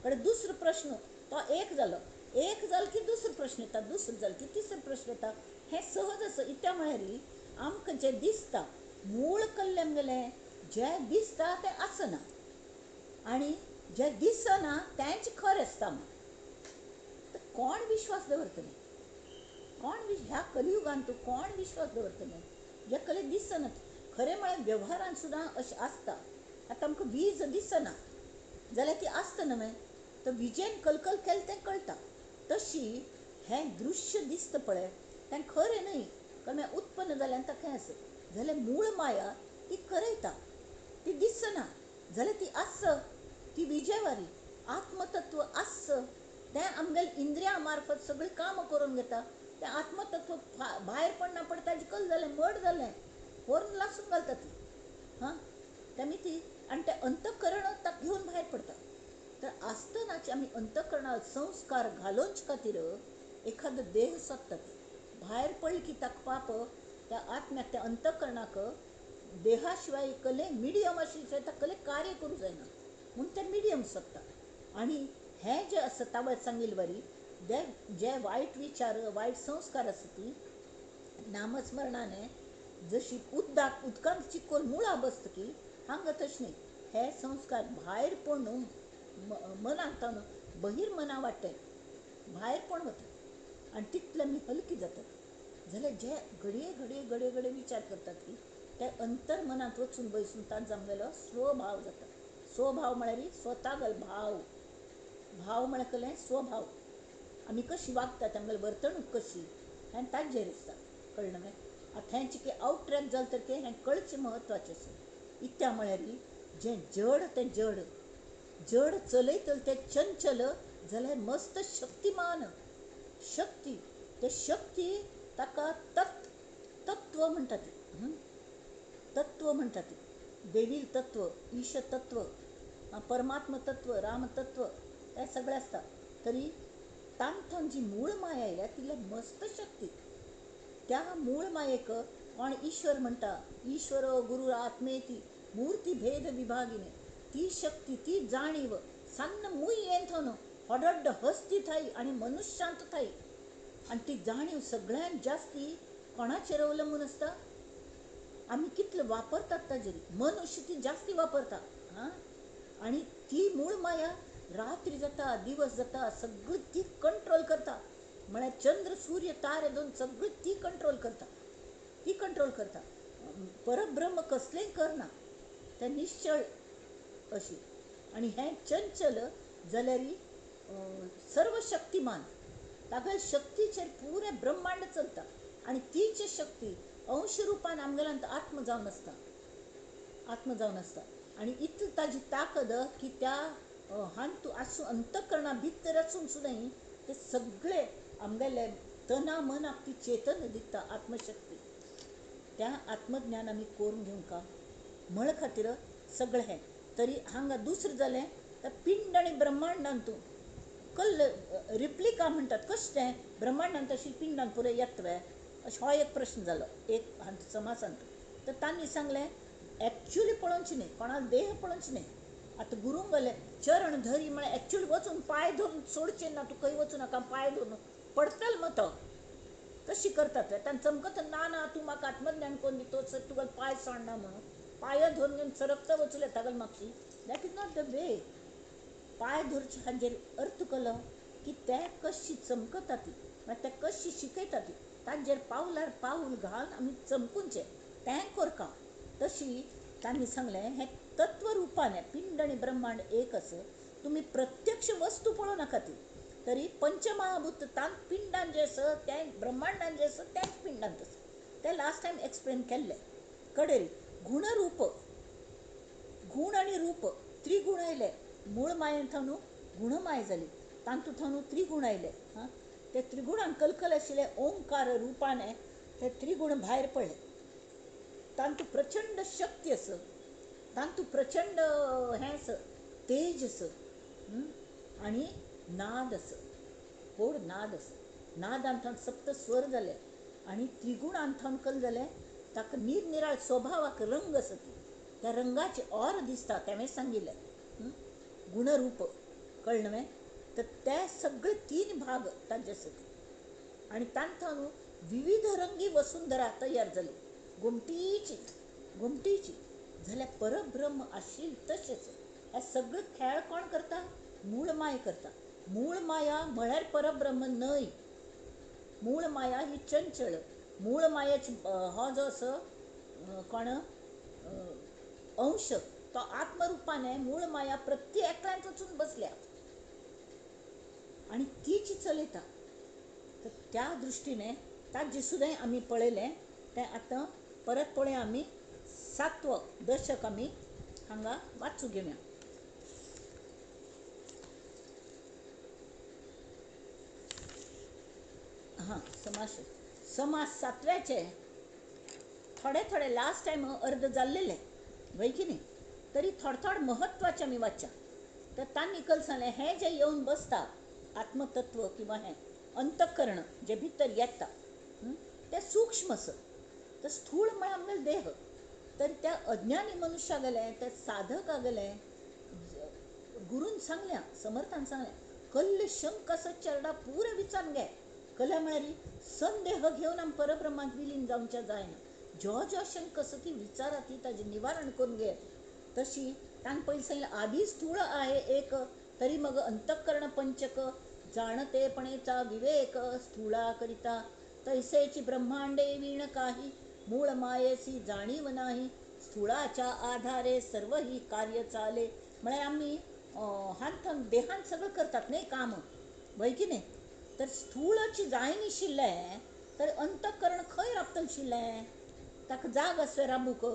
कडे दुसरो प्रश्न तो एक जालो, एक जालो की दुसरो प्रश्न येता, दुसरो जालो की तिसरो प्रश्न येता. हें सहज आसा. इत्या म्हळ्यार आमकां जें दिसता मूळ कल्लें आमगेलें जें दिसता तें आसना आनी जें दिसना तेंच खरें आसता म्हूण. तर कोण विश्वास दवरतले? कोण ह्या कलियुगान तूं कोण विश्वास दवरतले जे कले दिसना. खरें म्हळ्यार वेव्हारान सुद्दां अशें आसता. आतां आमकां वीज दिसना जाल्यार ती आसता न्हय, तर विजेन कलकल केलें तें कळटा. तशी हें दृश्य दिसता पळय तें खरें न्हय, कारण उत्पन्न जाल्यान ताका हें आसा. जाल्यार मूळ माया ती करयता, ती दिसना जाल्यार ती आस, ती विजेवारी आत्मतत्व आस, तें आमगेले इंद्रियां मार्फत सगळीं कामां करून घेता. तें आत्मतत्व भायर पडना पडटा, ताजें कल जालें, मड जालें, व्हरून लासून घालता ती. हां, तेमी ती आनी तें अंतकरण ताका घेवन भायर पडटा. तर आसतनाचे आमी अंतकरणाक संस्कार घालोवचे खातीर एखादो देह सोदता. भायर पडली की ताका पाप त्या आत्म्याक, त्या अंतकरणाक देहा शिवाय कले मिडियम आशिल्ले ताका कले कार्य करूं जायना म्हूण तें मिडियम सोदता. आनी हें जें आसा तावळ सांगिल्ले वरी जे वायट विचार, वायट संस्कार आसा ती नामस्मरणाने जशी उदक उदकांत चिकोल मुळां बसता की हांगा तशें न्ही, हे संस्कार भायर पडून मनांत बहिर्मना वाडटे भायर पडून वता आनी तितले आमी हलकी जातात. जाल्यार जे घडये घडये घडये घडये विचार करतात की ते अंतर्मनांत वचून बसून तांचो आमगेलो स्वभाव जाता. स्वभाव म्हळ्यार स्वता भाव, भाव म्हळ्यार कसलें स्वभाव, आमी कशी वागतात, आमगेली वर्तणूक कशी हें ताजेर आसता. कळ्ळें न्हय? आतां हें चिके आवट ट्रॅक जालें तर हें कळचें म्हत्वाचें आसा. इत्या म्हळ्यार जें जड तें जड, जड चलयतलें तें चंचल जाल्यार मस्त शक्तिमान शक्ती, ते शक्ती ताका तत्व म्हणटात, तत्व म्हणटात, देवील तत्व, ईश तत्व, परमात्म तत्व, रामतत्व, हें सगळें आसता. तरी तांतून जी मूळ माया आयल्या तितले मस्त शक्ती, त्या मूळ मायेक कोण ईश्वर म्हणटा, ईश्वर गुरु आत्मेती मूर्ती भेद विभागिने, ती शक्ती, ती जाणीव सान्न मूय येन होडड्ड हस्ती थाई आनी मनुष्यांत थाई. आनी ती जाणीव सगळ्यांत जास्ती कोणाचेर अवलंबून आसता, आमी कितले वापरतात ताजेर, मनुष्य ती जास्ती वापरता. हां, आनी ती मूळ माया रात्री जाता दिवस जाता सगळी ती कंट्रोल करता. म्हळ्यार चंद्र सूर्य तारे दोन सगळी ती कंट्रोल करता, ती कंट्रोल करता. परब्रह्म कसलेंय करना, तें निश्चळ अशी. आनी हें चंचल जाल्यार सर्वशक्तिमान, तागेल्या शक्तीचेर पुरें ब्रह्मांड चलता आनी तीच शक्ती अंश रुपान आमगेल्यांत आत्म जावन आसता, आत्म जावन आसता. आनी इतली ताजी ताकद की त्या हांतू आसून अंतकरणा भितर आसून सुद्दां ते सगळे आमगेले तना मनाक ती चेतन दिता आत्मशक्ती. त्या आत्मज्ञान आमी करून घेवंक म्हळ खातीर सगळें हें. तरी हांगा दुसरें जालें तर पिंड आनी ब्रह्मांडांतू कल्ल रिप्लिका म्हणटात, कशें तें ब्रह्मांडांत तशी पिंडान पुरें येतवे अशें हो एक प्रश्न जालो एक समाजांत. तर तांणी सांगलें एक्चुली पळोवचें न्ही, कोणाक देह पळोवचें न्ही. आतां गुरूंक गेलें चरण धरी म्हळ्यार एक्चुली वचून पांय धरून सोडचें ना, तूं खंय वचूं नाका, पांय धरून पडटल मग तो, तशी करतात. तांकां चमकत ना ना तूं म्हाका आत्मज्ञान कोन्न दितो सर तुका पांय सोडना म्हणून पांय धरून घेवन सरकता वचलें तागेले मागशी. That is not the way. पांय धरचे हाजेर अर्थ केलो की ते कशी चमकता ती, मागीर ते कशी शिकयता ती, ताजेर पावलार पावल घालून आमी चमकुचें तें करका. तशी तांणी सांगलें हें तत्वरुपान पिंड आनी ब्रह्मांड एक आसा, तुमी प्रत्यक्ष वस्तू पळोवं नाका ती, तरी पंचमहाभूत तांत पिंडान जें आसा तें ब्रह्मांडान जें आसा तेंच पिंडांत आसा. तें लास्ट टायम एक्सप्लेन केल्लें. कडेर गुणरूप, गुण आनी रूप त्रिगुण आयले, मूळ मायेन थावन गुणमाय जाली, तातूंत थावन त्रिगुण आयले. हां, ते त्रिगुणान कलकल आशिल्ले ओंकार रुपाने ते त्रिगुण भायर पडले. तातूंत प्रचंड शक्ती आसा, तातूंत प्रचंड हें आसा, तेज आसा आनी नाद आसा, व्हड नाद आसा. नादान थावन सप्त स्वर जाले आनी त्रिगुणान थावन कल जालें ताका निरनिराळ स्वभावाक रंग आसा, ती त्या रंगाचे और दिसता. तें सांगिल्लें गुणरूप कळ्ळें न्हय? तर ते सगळे तीन भाग ताजे आसा आनी तांतून विविध रंगी वसुंधरा तयार जाली, गोमटीची गोमटीची. जाल्यार परब्रह्म आशिल्लें तशेंच हे सगळे खेळ कोण करता? मूळ माय करता. मूळ माया म्हळ्यार परब्रह्म न्हय. मूळ माया ही चंचळ. मूळ मायाची हो जो असो कोण अंश तो आत्मरूपाने मूळ माया प्रत्येक एकल्यान वचून बसल्या आनी तीच चलयता. तर त्या दृश्टीने ताजे सुद्दां आमी पळयलें तें आतां परत पळोवया आमी सातवो दशक आमी हांगा वाचूं घेवया. हां, समास समास सातव्याचे थोडे थोडे लास्ट टायम अर्द जाल्लेले वय की न्ही, तरी थोडे थोडे महत्वाचे आमी वाचच्या. तर तांणी कल सांगलें हें जें येवन बसता आत्मतत्व किंवा हें अंतःकरण जे भितर येता तें सूक्ष्म आसा. तर स्थूळ म्हळ्यार आमगेलो देह. तर त्या अज्ञानी मनुष्या गेले, त्या साधका गेले, गुरून सांगल्या, समर्थान सांगलें कल्ल शंक आसत चेरडा पुरो विचारून घे. कल्या म्हळ्यार संदेह घेवन आमी परब्रह्मांत विलीन जावच्या जायना. ज्यो ज्यो शंक आसा ती विचारा, ती ताजें निवारण करून घे. तशी तांकां पयलीं सांगलें आदी स्थूळ आहे एक, तरी मग अंतःकरण पंचक जाणतेपणेचा विवेक स्थूळा करिता. तैसेची ब्रह्मांडे वीण काही मूळ मायेसी जाणीव नाही. स्थूळाच्या आधारे सर्व ही कार्य चाले. म्हळ्यार आमी हांथान देहान सगळं करतात न्ही काम, वय की न्ही. तर स्थूळची जायनाशिल्लें तर अंतःकरण खंय राबतलें, ताका जाग आसता राबूंक.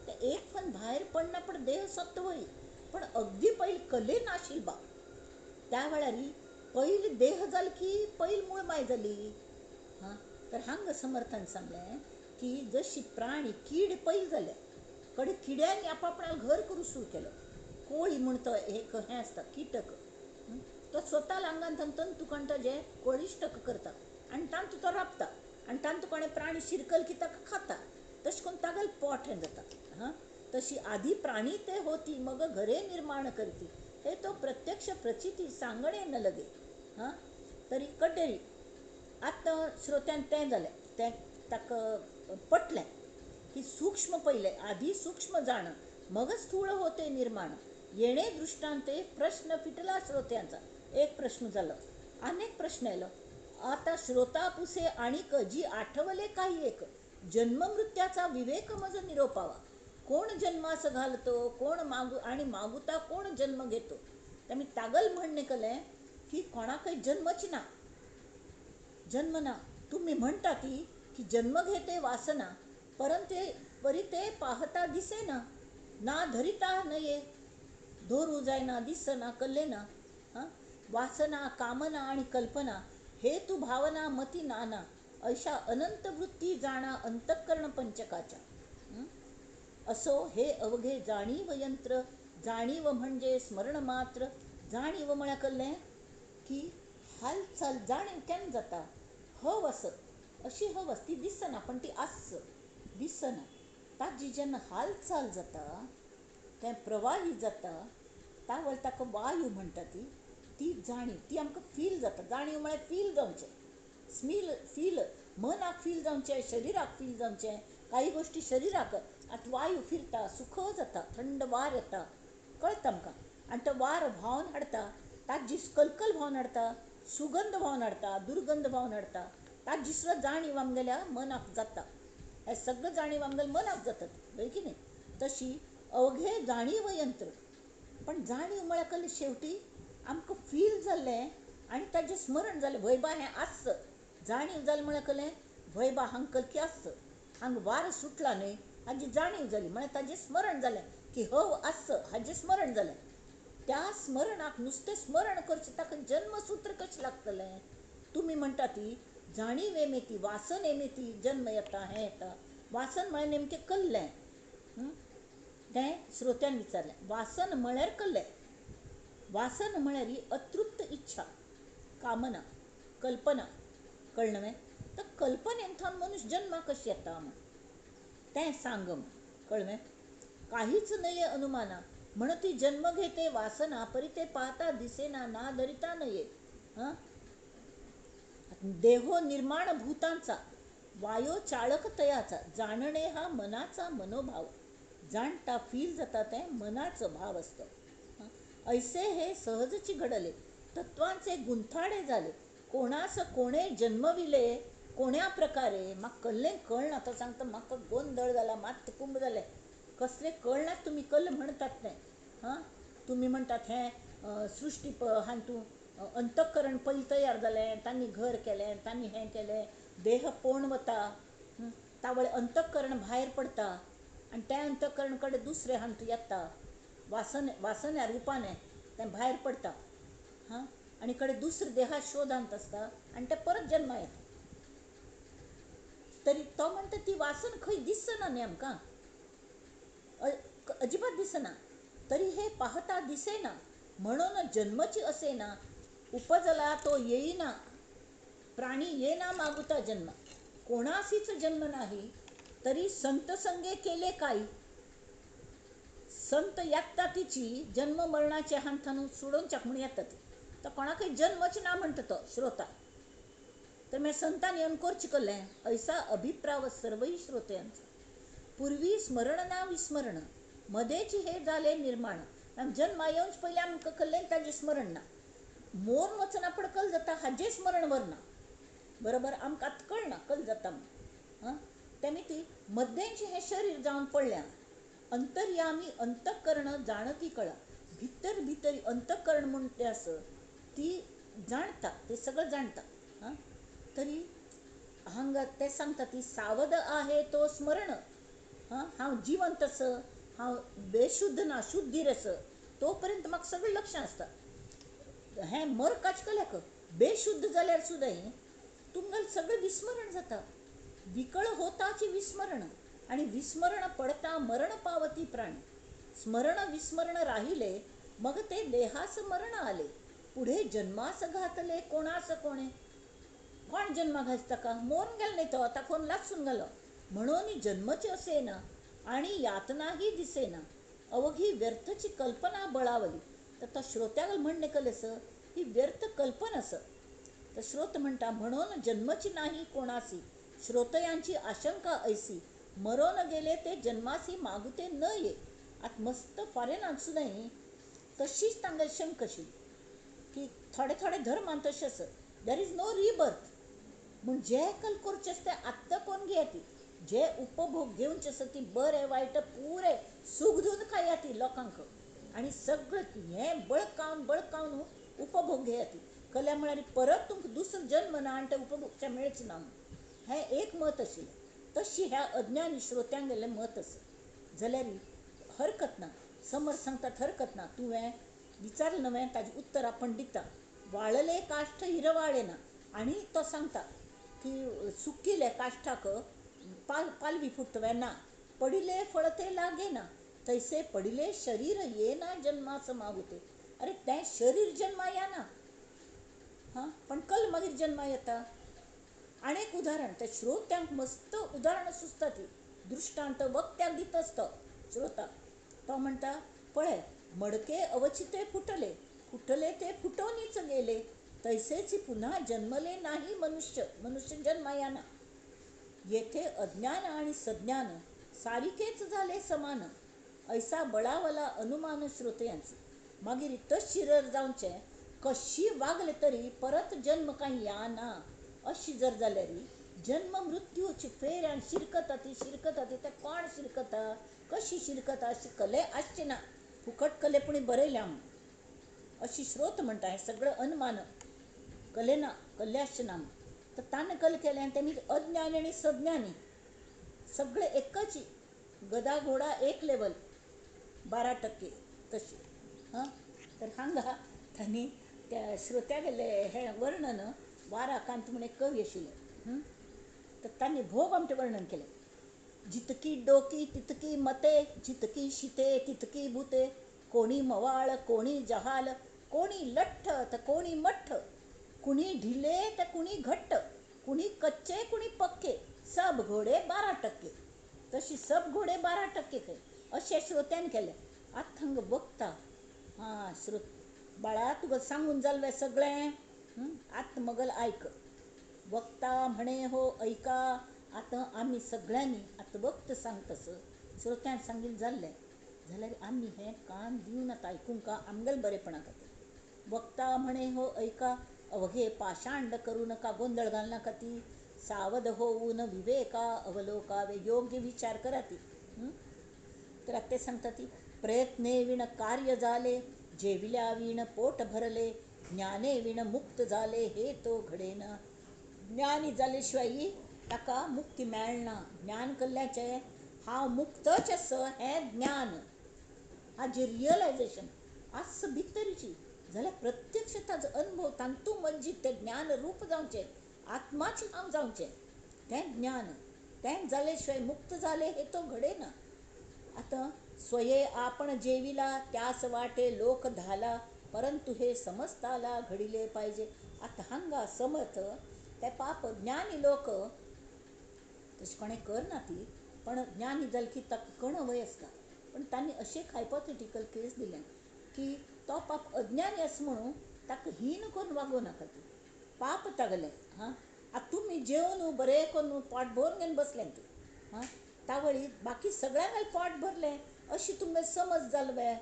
तें एक फन भायर पडना पण देह सत्त वय. पण अगदी पयलीं कले नाशिल्ली बा त्या वेळार पयलीं देह जाल की पयलीं मूळ माय जाली. हां, तर हांगा समर्थान सांगलें की जशी प्राणी कीड पयलीं जाले कडे किड्यांनी आपापणाल घर करूंक सुरू केलो. कोळी म्हण तो एक हें आसता किटक, तो स्वता आंगान तंतू काडटा जे कोळिश्टक करता आनी तांतू तो राबता आनी तांतू कोणें प्राणी शिरकल की ताका खाता. तशें करून तागेलें पोट हें जाता. हां, तशी आदी प्राणी ते होती मग घरे निर्माण करती हे तो प्रत्यक्ष प्रचिती सांगणे न लगे. हां, तरी कड्डेरी आतां श्रोत्यान तें जालें, तें ताका पटलें की सूक्ष्म पयलें आदी सूक्ष्म जाण मग स्थूळ होते निर्माण. येणे दृष्टांते प्रश्न फिटला श्रोत्यांचा. एक प्रश्न जालो, अनेक प्रश्न आयलो. आता श्रोता पुसे आणीक जी आठवले काही एक जन्ममृत्याचा विवेक मज निरोपावा. कोण जन्मास घालतो कोण मागू आणि मागुता कोण जन्म घेतो. तर मी तागल म्हणणे केलें की कोणाकय जन्मच ना, जन्म ना. तुम्ही म्हणता ती की जन्म घेते वासना, परंतु परी ते पाहता दिसेना, ना धरिता नये, धरू जायना, दिसना, कल्लेना. हां, वासना कामना आणि कल्पना हे तू भावना मती नाना अशा अनंत वृत्ती जाणा अंतःकरण पंचकाच्या. असो हे अवघे जाणीव यंत्र, जाणीव म्हणजे स्मरण मात्र. जाणीव म्हळ्यार कळ्ळें की हालचाल जाणीव केन्ना जाता, हव आसत अशी हव आस ती दिसना पण ती आस दिसना. ताजी जेन्ना हालचाल जाता तें प्रवाही जाता, त्या वेळार ताका वायू म्हणटा ती, ती जाणीव ती आमकां फील जाता. जाणीव म्हळ्यार फील जावचें, स्मील फील, मनाक फील जावचें, शरिराक फील जावचें. काही गोश्टी शरिराक आतां वायू फिरता, सुख जाता, थंड वार येता, कळटा आमकां. आनी तो वार व्हांवन हाडटा, ताजी कलकल व्हांवन हाडटा, सुगंध व्हांवन हाडटा, दुर्गंध व्हांवन हाडटा. ताजी सुद्दां जाणीव आमगेल्या मनाक जाता. हें सगळें जाणीव आमगेल्या मनाक जाता, हय की न्ही. तशी अवघे जाणीव यंत्र. पण जाणीव म्हळ्यार कळ्ळें शेवटी आमकां फील जाल्लें आनी ताजें स्मरण जालें, व्हय बा हें आस. जाणीव जालें म्हळ्यार कळ्ळें व्हय बा हांगा कलकी आस, हांगा वारो सुटला न्हय हाजी जाणीव जाली, म्हळ्यार ताजें स्मरण जालें की हव आस, हाजें स्मरण जालें. त्या स्मरणाक नुस्तें स्मरण करचें ताका जन्मसूत्र कशें लागतलें. तुमी म्हणटा ती जाणीव एमेती वासन एमेती जन्म येता, हें येता. वासन म्हळ्यार नेमकें कल्लें. तें श्रोत्यान विचारलें वासन म्हळ्यार कल्लें. वासन म्हळ्यार ही अतृप्त इच्छा, कामना, कल्पना. कळ्ळें न्हय. तर कल्पनेन थावन मनीस जन्माक कशें येता म्हण तें सांग म्हण. कळ्ळें. काहीच नये अनुमाना म्हण ती जन्म घेते वासना परी ते पाहता दिसेना ना धरिता नये. हां, देहो निर्माण भूतांचा वायो चाळक तयाचा जाणणे हा मनाचा मनोभाव. जाणता फील जाता तें मनाचो भाव आसता. ऐसे हे सहजची घडले तत्वांचे गुंथाडे झाले, कोणास कोणे जन्मविले कोण्या प्रकारे म्हाका कल्लें कळना. तो सांगता म्हाका गोंदळ जाला, मात कुंभ जालें, कसलें कळना तुमी कल्ल म्हणटात तें. हां, तुमी म्हणटात हें सृश्टी हातूंत अंतःकरण पयलीं तयार जालें, तांणी घर केलें, तांणी हें केलें, देह पोण वता, तावळ अंतःकरण भायर पडटा आनी तें अंतःकरण कडेन दुसरें हातूंत येता, वासना रुपान तें भायर पडटा. हां, आनी कडेन दुसरें देहा शोधांत आसता आनी तें परत जन्मा येता. तरी तो म्हणटा ती वासन खंय दिसना न्ही आमकां, अजिबात दिसना. तरी हे पाहता दिसेना म्हणून जन्मची असेना, उपजला तो येईना, प्राणी येना मागुता जन्म. कोणासीच जन्म नाही तरी संत संगे केले काही. संत यात्ता तिची जन्म मरणाचे हांथान सोडोवच्याक म्हूण येता ती. तर कोणाकय जन्मच ना म्हणटा तो श्रोता. तर मागीर संतान येवन करचें कल्लें ऐसा अभिप्राव सर्वय श्रोत्यांचो. पूर्वी स्मरण ना विस्मरण मदेच हे जाले निर्माण. जन्मा येवच पयलीं आमकां कल्लें ताजें स्मरण ना, मोर वचना पण कल जाता हाजें स्मरण वरना, बरोबर आमकां आतां कळना कल जाता म्हूण. हां, तेमी ती मद्देंच हें शरीर जावन पडलें. अंतर्यामी अंतःकरण जाणती कळा. भितर भितर अंतःकरण म्हूण तें आसा ती जाणता, ते सगळें जाणता. हां, तरी हांगा ते सांगता ती सावध आहे तो स्मरण. हां, हांव जिवंत आसा, हांव बेशुद्ध ना, शुद्धीर आसा, तो पर्यंत म्हाका सगळें लक्ष आसता. हें मरकाच कल्याक बेशुद्ध जाल्यार सुद्दां तुमकां सगळें विस्मरण जाता. विकळ होताची विस्मरण आणि विस्मरण पडता मरण पावती प्राणी. स्मरण विस्मरण राहिले मग ते देहास मरण आले, पुढे जन्मास घातले कोणास कोणे. कोण जन्मा घालता का मोरून गेलो नाही तो, आतां कोण लासून गेलो. म्हणून जन्मच असेना आणि यातनाही दिसेना, अवघी व्यर्थची कल्पना बळावली. तर तो श्रोत्याक म्हणणें कलें ही व्यर्थ कल्पना आसा. तर श्रोत म्हणटा म्हणून जन्मची नाही कोणासी, श्रोतयांची आशंका ऐसी, मरोन गेले ते जन्मासी मागुते न ये. आतां मस्त फॉरेनांत सुद्दां तशीच तांगेली शंका आशिल्ली की थोडे थोडे धर्मान तशें आसा, there is no rebirth. म्हूण जे कल करचें आसा तें आत्तां करून घेया ती, जे उपभोग घेवचे आसा ती बरें वायट पुरें सूख दिवन खाया ती लोकांक, आनी सगळें हें बळकावन बळकावन उपभोग घेया ती. कल्या म्हळ्यार परत तुमकां दुसरो जन्म ना आनी ते उपभोगचे मेळचें ना. हें एक मत आशिल्लें. तशी ह्या अज्ञानी श्रोत्यांगेलें मत आसा. जाल्यार हरकत ना, समर्थ सांगतात हरकत ना, तुवें विचारलें न्हय ताजें उत्तर आपण दिता. वाळले काश्ट हिरवाळे ना. आनी तो सांगता की सुकिल्ले काश्टाक पालवी फुटवे ना, पडिले फळ ते लागे ना, तैसे पडिले शरीर येना जन्मास मागुते. अरे तें शरीर जन्मा येना, हां, पण कल मागीर जन्मा येता. आनी एक उदाहरण त्या श्रोत्यांक मस्त उदाहरणां सुचता ती, दृश्टांत वक्त्याक दिता आसता श्रोता. तो म्हणटा पळय मडके अवचिते फुटले, फुटले ते फुटोवनीच गेले, तैसेच पुन्हा जन्मले नाही मनुष्य, मनुष्य जन्मा येना. येथे अज्ञान आणि सज्ञान सारिकेच झाले समान, ऐसा बळावला अनुमान श्रोतयांचे. मागीर तशी जर जावचें कशी वागले तरी परत जन्म कांय येना अशी जर जाल्यार जन्म मृत्यूची फेर आनी शिरकता ती शिरकता ती, तें कोण शिरकता कशी शिरकता अशी कले आसची ना, फुकट कले पुणी बरयल्या म्हूण अशी श्रोत म्हणटा. हें सगळें अनुमान कले ना, कल्ले आसचें ना. तर ताणें कल केलें आनी तेमी अज्ञानी आनी सज्ञानी सगळे एकच, गदा घोडा एक लेवल 12% तशी. हां, तर हांगा तांणी त्या श्रोत्यागेलें हें वर्णन वाराकांत म्हूण एक कवी आशिल्ले, तर तांणी भोग आमचें वर्णन केलें. जितकी डोकी तितकी मते, जितकी शिते तितकी भुते, कोणी मवाळ कोणी जहाल, कोणी लठ्ठ तर कोणी मठ्ठ, कुणी ढिले तर कुणी घट्ट, कुणी कच्चे कुणी पक्के, सब घोडे 12%. तशी सब घोडे 12% खंय अशें श्रोत्यान केलें. आतां हांगा बघता हां श्रोत बाळा तुका सांगून जालें सगळें, आतां मगल आयक. वक्ता म्हणे हो ऐका. आतां आमी सगळ्यांनी आतां वक्त सांगतस श्रोत्यान सांगील जाल्लें जाल्यार आमी हें कान दिवन आतां आयकूंक आमगेले बरेपणा खातीर. वक्ता म्हणे हो ऐका, अवघे पाषांड करू नका, गोंदळ घालनाका ती, सावध होऊन विवेका अवलोकावे, योग्य विचार करा ती. तर ते सांगता ती प्रयत्ने विण कार्य झाले, जेविल्या विण पोट भरले, ज्ञाने विण मुक्त झाले हे तो घडेना. ज्ञानी जाल्याशिवाय ताका मुक्ती मेळना. ज्ञान केल्ल्याचें हांव मुक्तच आसा हें ज्ञान, हाजें रियलायजेशन आस भितरीची जाल्यार प्रत्यक्ष ताजो अनुभव तांतू म्हणजे तें ज्ञान रूप जावचें, आत्माचें हांव जावचें तें ज्ञान. तें जाले शिवाय मुक्त जाले हे तो घडेना. आतां स्वये आपण जेविला त्यास वाटे लोक धाला, परंतु हे समजताला घडिले पाहिजे. आतां हांगा समर्थ ते पाप ज्ञानी लोक तशें कोणें करना ती, पण ज्ञानी जाले की ताका कण वय आसता. पण तांणी अशें एक हायपोथेटिकल केस दिलें की तो पाप अज्ञानी आसा म्हणून ताका हीन करून वागोवं नाका. तूं पाप तागलें हां, आतां तुमी जेवन बरें करून पोट भरून घेवन बसलें तूं हां, तावळी बाकी सगळ्यांक पोट भरलें अशी तुमकां समज जाल वे,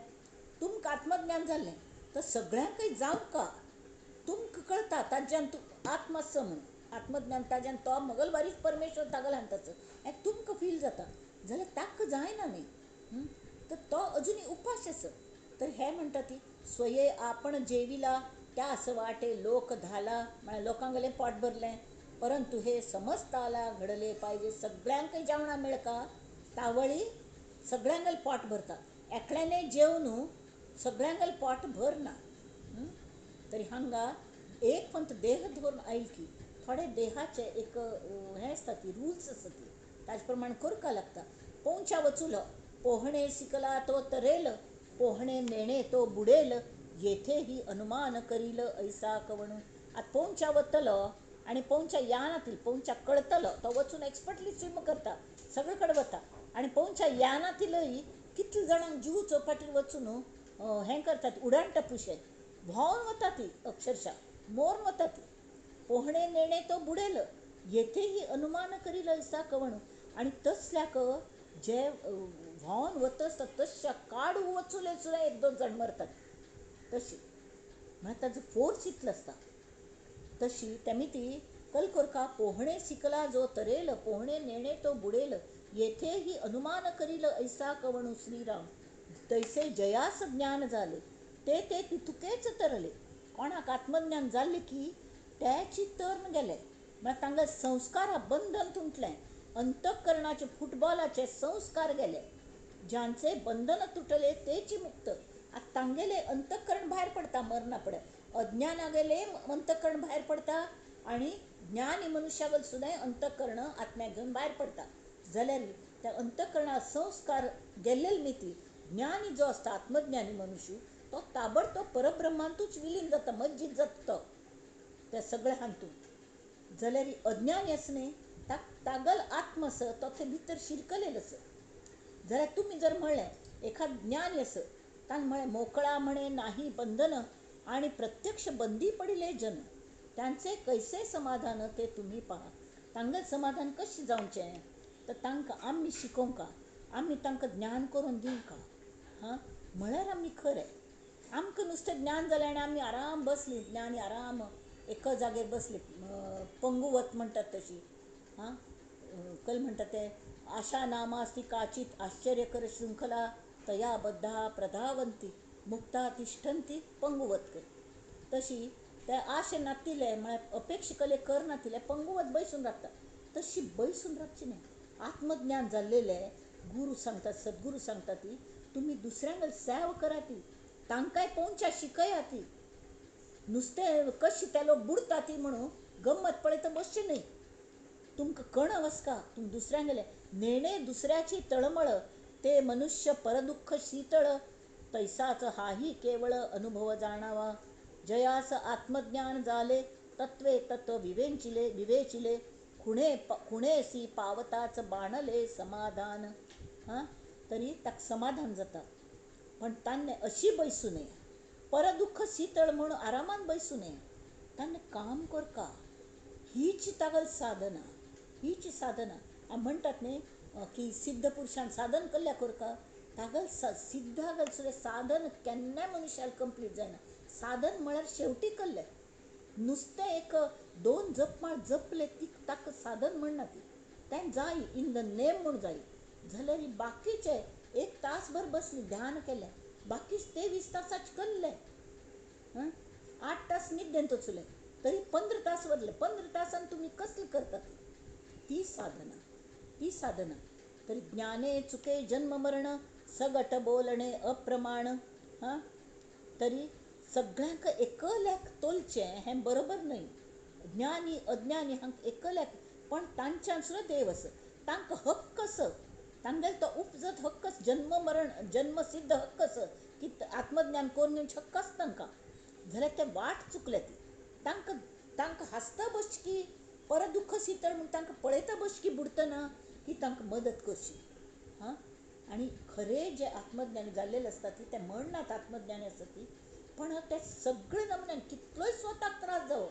तुमकां आत्मज्ञान जालें तर सगळ्यांकय जावंका तुमकां कळटा ताज्यान तूं आत्मा आसा म्हणून, आत्मज्ञान ताज्यान तो मगलवारीच परमेश्वर तागेल्यान ताचो हें तुमकां फील जाता जाल्यार ताका जायना न्ही, तर तो अजुनूय उपास आसा. तर हे म्हणटा ती स्वये आपण जेविला त्यास वाटे लोक धाला, म्हळ्यार लोकांगेलें पोट भरलें, परंतु हे समजताला घडले पाहिजे. सगळ्यांकय जेवणां मेळका तावळी सगळ्यांगेलें पोट भरता, एकल्याने जेवन सगळ्यांगेलें पोट भरना. तरी हांगा एक पंत देह धरून आयल की थोडे देहाचे एक हें आसता ती रुल्स आसता ती ताजे प्रमाण करपाक लागता. पोंवच्या वचुलो पोहणे शिकला तो तरेल, पोहणे नेणे तो बुडेल, येथे ही अनुमान करील ऐसा कवणू. आतां पोंवच्या वतलो आनी पोंवच्या यानातील पोंवच्या कळतलो तो वचून एक्सपर्टली स्विम करता, सगळे कडेन वता आनी पोंवच्या यानातीलय कितले जाणांक जीव चौपाटीर वचून हें करतात, उडाण टपुशे व्हांवन वता ती, अक्षरशः मोरून वता ती. पोहणे नेणे तो बुडेल येथे ही अनुमान करील ऐसा कवणू. आनी तसल्याक जे व्हांवन वता आसता तश्या काडू वचून सुद्दां एक दोन जाण मरतात तशी, म्हळ्यार ताजो फोर्स इतलो आसता. तशी तेमी ती कलकोरका पोहणे शिकला जो तरेल, पोहणे नेणे तो बुडेल, येथे ही अनुमान करील ऐसा कवणू श्रीराम. तैसे जयास ज्ञान जाले ते ते तितुकेच तरले. कोणाक आत्मज्ञान जाल्लें की त्याची तरण गेले, म्हळ्यार तांकां संस्कार बंधन तुटलें, अंतःकरणाचे फुटबॉलाचे संस्कार गेले, ज्यांचे बंधन तुटले तेची मुक्त. आतां तांगेले अंतःकरण भायर पडता मरणा पडे, अज्ञाना गेले अंतःकरण भायर पडता आनी ज्ञानी मनुष्यागेल सुद्दां अंतःकरण आत्म्याक घेवन भायर पडता. जाल्यार त्या अंतःकरणा संस्कार गेल्ले मिती ज्ञानी जो आसता आत्मज्ञानी मनुष्य तो ताबडतोब परब्रह्मांतूच विलीन जाता, मज्जीत जाता तो त्या सगळ्या हातूंत. जाल्यार अज्ञानी आसा न्ही तागल आत्मा आसा तो थंय भितर शिरकलेलो आसा. जाल्यार तुमी जर म्हणलें एखाद ज्ञानी आसा ताणें म्हळें मोकळा म्हणे नाही बंधन आणि प्रत्यक्ष बंदी पडिले जन, त्यांचे कैसे समाधान ते तुम्ही पहा. तांगेलें समाधान कशें जावचें तर तांकां आमी शिकोवंका, आमी तांकां ज्ञान करून दिवंका हां, म्हळ्यार आमी खरें. आमकां नुस्तें ज्ञान जालें आनी आमी आराम बसली, ज्ञानी आराम एका जाग्यार बसली, पंगुवत म्हणटात तशी हां, कल म्हणटात ते आशा नामास्ति काचित आश्चर्यकर शृंखला तया बद्धा प्रधावंती मुक्ता तिष्ठंती पंगुवत कर. तशी त्या आशे नातिले म्हळ्यार अपेक्षा कले कर नातिले पंगुवत बैसून रावता, तशी बैसून रावची न्ही. आत्मज्ञान जाल्लेलें गुरू सांगतात, सद्गुरू सांगतात ती तुमी दुसऱ्यांक सेवा करा ती, तांकांय पोंवच्या शिकया ती, नुस्तें कशी ते लोक बुडटा ती म्हणून गम्मत पळयता बसचें न्ही. तुमकां कण वसका तुमी दुसऱ्यांगेले नेणे दुसऱ्याची तळमळ ते मनुष्य परदुःख शीतळ, तैसाच हाही केवळ अनुभव जाणावा. जयास आत्मज्ञान जाले तत्वे तत्व विवेचिले विवेचिले, खुणे खुणेसी पावताच बाणले समाधान. हां, तरी ताका समाधान जाता. पण तान्ने अशी बैसूं नये, परदुःख शीतळ म्हणून आरामान बैसूं नये, तान्ने काम करका. हीच तागल साधना, हीच साधना. म्हणटात न्ही की सिद्ध पुरुषान साधन केल्ल्या करका, तागल सिद्धागल सुद्दां साधन केन्नाय मनुष्याक कंप्लीट जायना. साधन म्हळ्यार शेवटी केल्लें नुस्तें एक दोन जपमाळ जपले ती ताका साधन म्हणना ती, तें जाय इन the name म्हूण जाय. जाल्यार बाकीचे एक तासभर बसली ध्यान केलें, बाकी 23 तासाच कल्ले, 8 तास निद्देंत वचले तरी 15 तास वरले. 15 तासान तुमी कसली करतात ती साधना, ती साधना. तरी ज्ञाने चुके जन्म मरण सगट बोलणे अप्रमाण. हां, तरी सगळ्यांक एकल्याक तोलचें हें बरोबर न्हय. ज्ञानी अज्ञानी हांकां एकल्याक, पण तांच्यान सुद्दां देव आसा, तांकां हक्क आसा, तांगेलो तो उपजत हक्क, जन्म मरण जन्मसिद्ध हक्क आसा की आत्मज्ञान करून घेवचे हक्क आसा तांकां. जाल्यार ते वाट चुकल्या ती, तांकां तांकां हांसता बसकी परत दुख्ख शितळ म्हूण तांकां पळयता बसकी बुडटना की तांकां मदत करची. हां, आनी खरे जे आत्मज्ञानी जाल्लेले आसता ती ते म्हणनात आत्मज्ञानी आसता ती, पण ते सगळे नमुन्यान कितलोय स्वताक त्रास जावो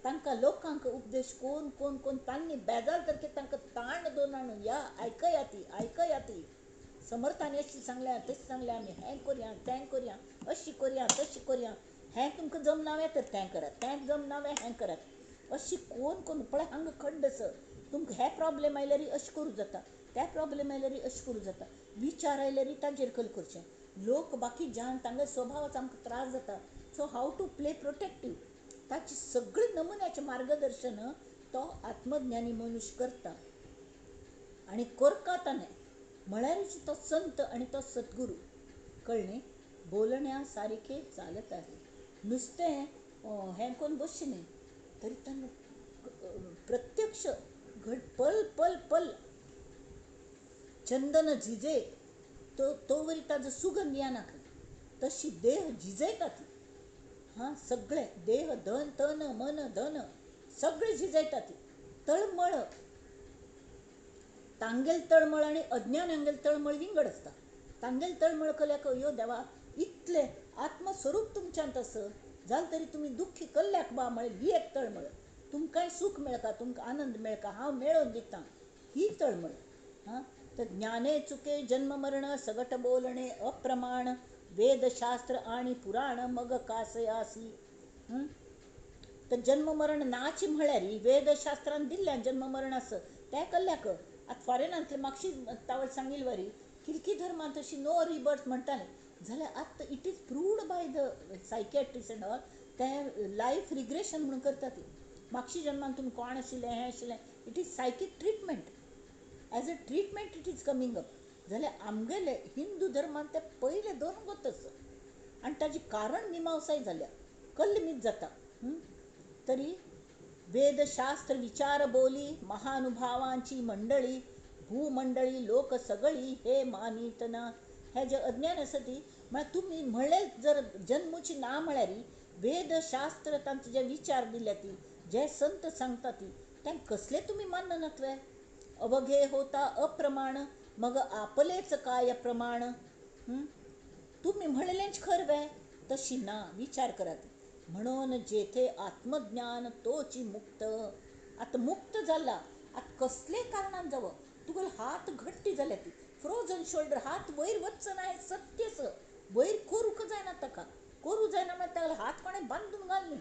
तांकां लोकांक उपदेश कोण कोण कोण तांणी बेजार सारके तांकां ताण दोन हाडून या आयकया ती, आयकया ती. समर्थांनी अशी सांगल्या तशें सांगलें, आमी हें करया तें करया, अशी करया तशी करया, हें तुमकां जमनावें तर तें करात, तें जमनावें हें करात, अशी कोण कोण पळय हांगा खड्ड आसा. तुमकां हे प्रॉब्लेम आयल्यार अशें करूं जाता, त्या प्रॉब्लेम आयल्यार अशें करूं जाता, विचार आयल्यार ताजेर कल करचें. लोक बाकी जान तांगे स्वभावाचो आमकां त्रास जाता. So how to play protective, ताची सगळी नमुन्याचें मार्गदर्शन तो आत्मज्ञानी मनुष्य करता आनी करता ताणें म्हळ्यारच तो संत आनी तो सद्गुरू. कळ्ळें? बोलण्या सारकें चालत आहे, नुस्तें हें करून बसचें न्हय, तरी ताणें प्रत्यक्ष घड पल पल पल चंदन झिजे तो तो वरी ताजो सुगंध येना खंय, तशी देह झिजयता ती. हां, सगळें देह धन तन मन धन सगळें झिजयता ती. तळमळ तांगेल तळमळ आनी अज्ञानांगेल तळमळ विंगड आसता. तांगेल तळमळ कल्याक यो देवा इतलें आत्मस्वरूप तुमच्यांत आसा जालें तरी तुमी दुख्खी कल्ल्याक बा म्हळ्यार ही एक तळमळ. तुमकांय सूख मेळका, तुमकां आनंद मेळका, हांव मेळोवन दितां, ही तळमळ. हां, तर ज्ञाने चुके जन्म मरण सगट बोलणे अप्रमाण वेदशास्त्र आणि पुराण मग कासयासी. तर जन्म मरण नाच म्हळ्यार वेदशास्त्रान दिल्ल्यान जन्म मरण आसा तें कल्ल्याक. आतां फॉरेनांतले मागशी तावळ सांगिल्ले वरी किलकी धर्मांत अशी नो रिबर्थ म्हणटाले, जाल्यार आतां it is proved by the psychiatrist and all, तें लायफ रिग्रेशन म्हणून करता ती. मागशी जन्मान तुमी कोण आशिल्लें हें आशिल्लें, it is psychic treatment, as a treatment it is coming up. जाल्यार आमगेले हिंदू धर्मान ते पयले धरून वता आसा आनी ताजी कारण मिमांसाय जाल्या, कल्लमीत जाता. तरी वेदशास्त्र विचार बोली महानुभावांची मंडळी भूमंडळी लोक सगळी हे मानीत ना. हे जे अज्ञान आसा ती म्हळ्यार तुमी म्हणलें जर जन्मूची ना म्हळ्यार वेदशास्त्र तांचे जे विचार दिल्या ती जे संत सांगता ती तांकां कसले तुमी माननात वे. अवघे होता अप्रमाण मग आपलेच काय प्रमाण. तुमी म्हणलेंच खर वे, तशी ना, विचार करात. म्हणून जेथे आत्मज्ञान तोची मुक्त. आतां मुक्त जाला, आतां कसले कारणान जावं तुगेलो हात घट्टी जाल्या ती फ्रोजन शोल्डर, हात वयर वचना हें सत्यच, वयर करूंक जायना ताका, करूं जायना म्हळ्यार ताका हात कोणें बांदून घालनी,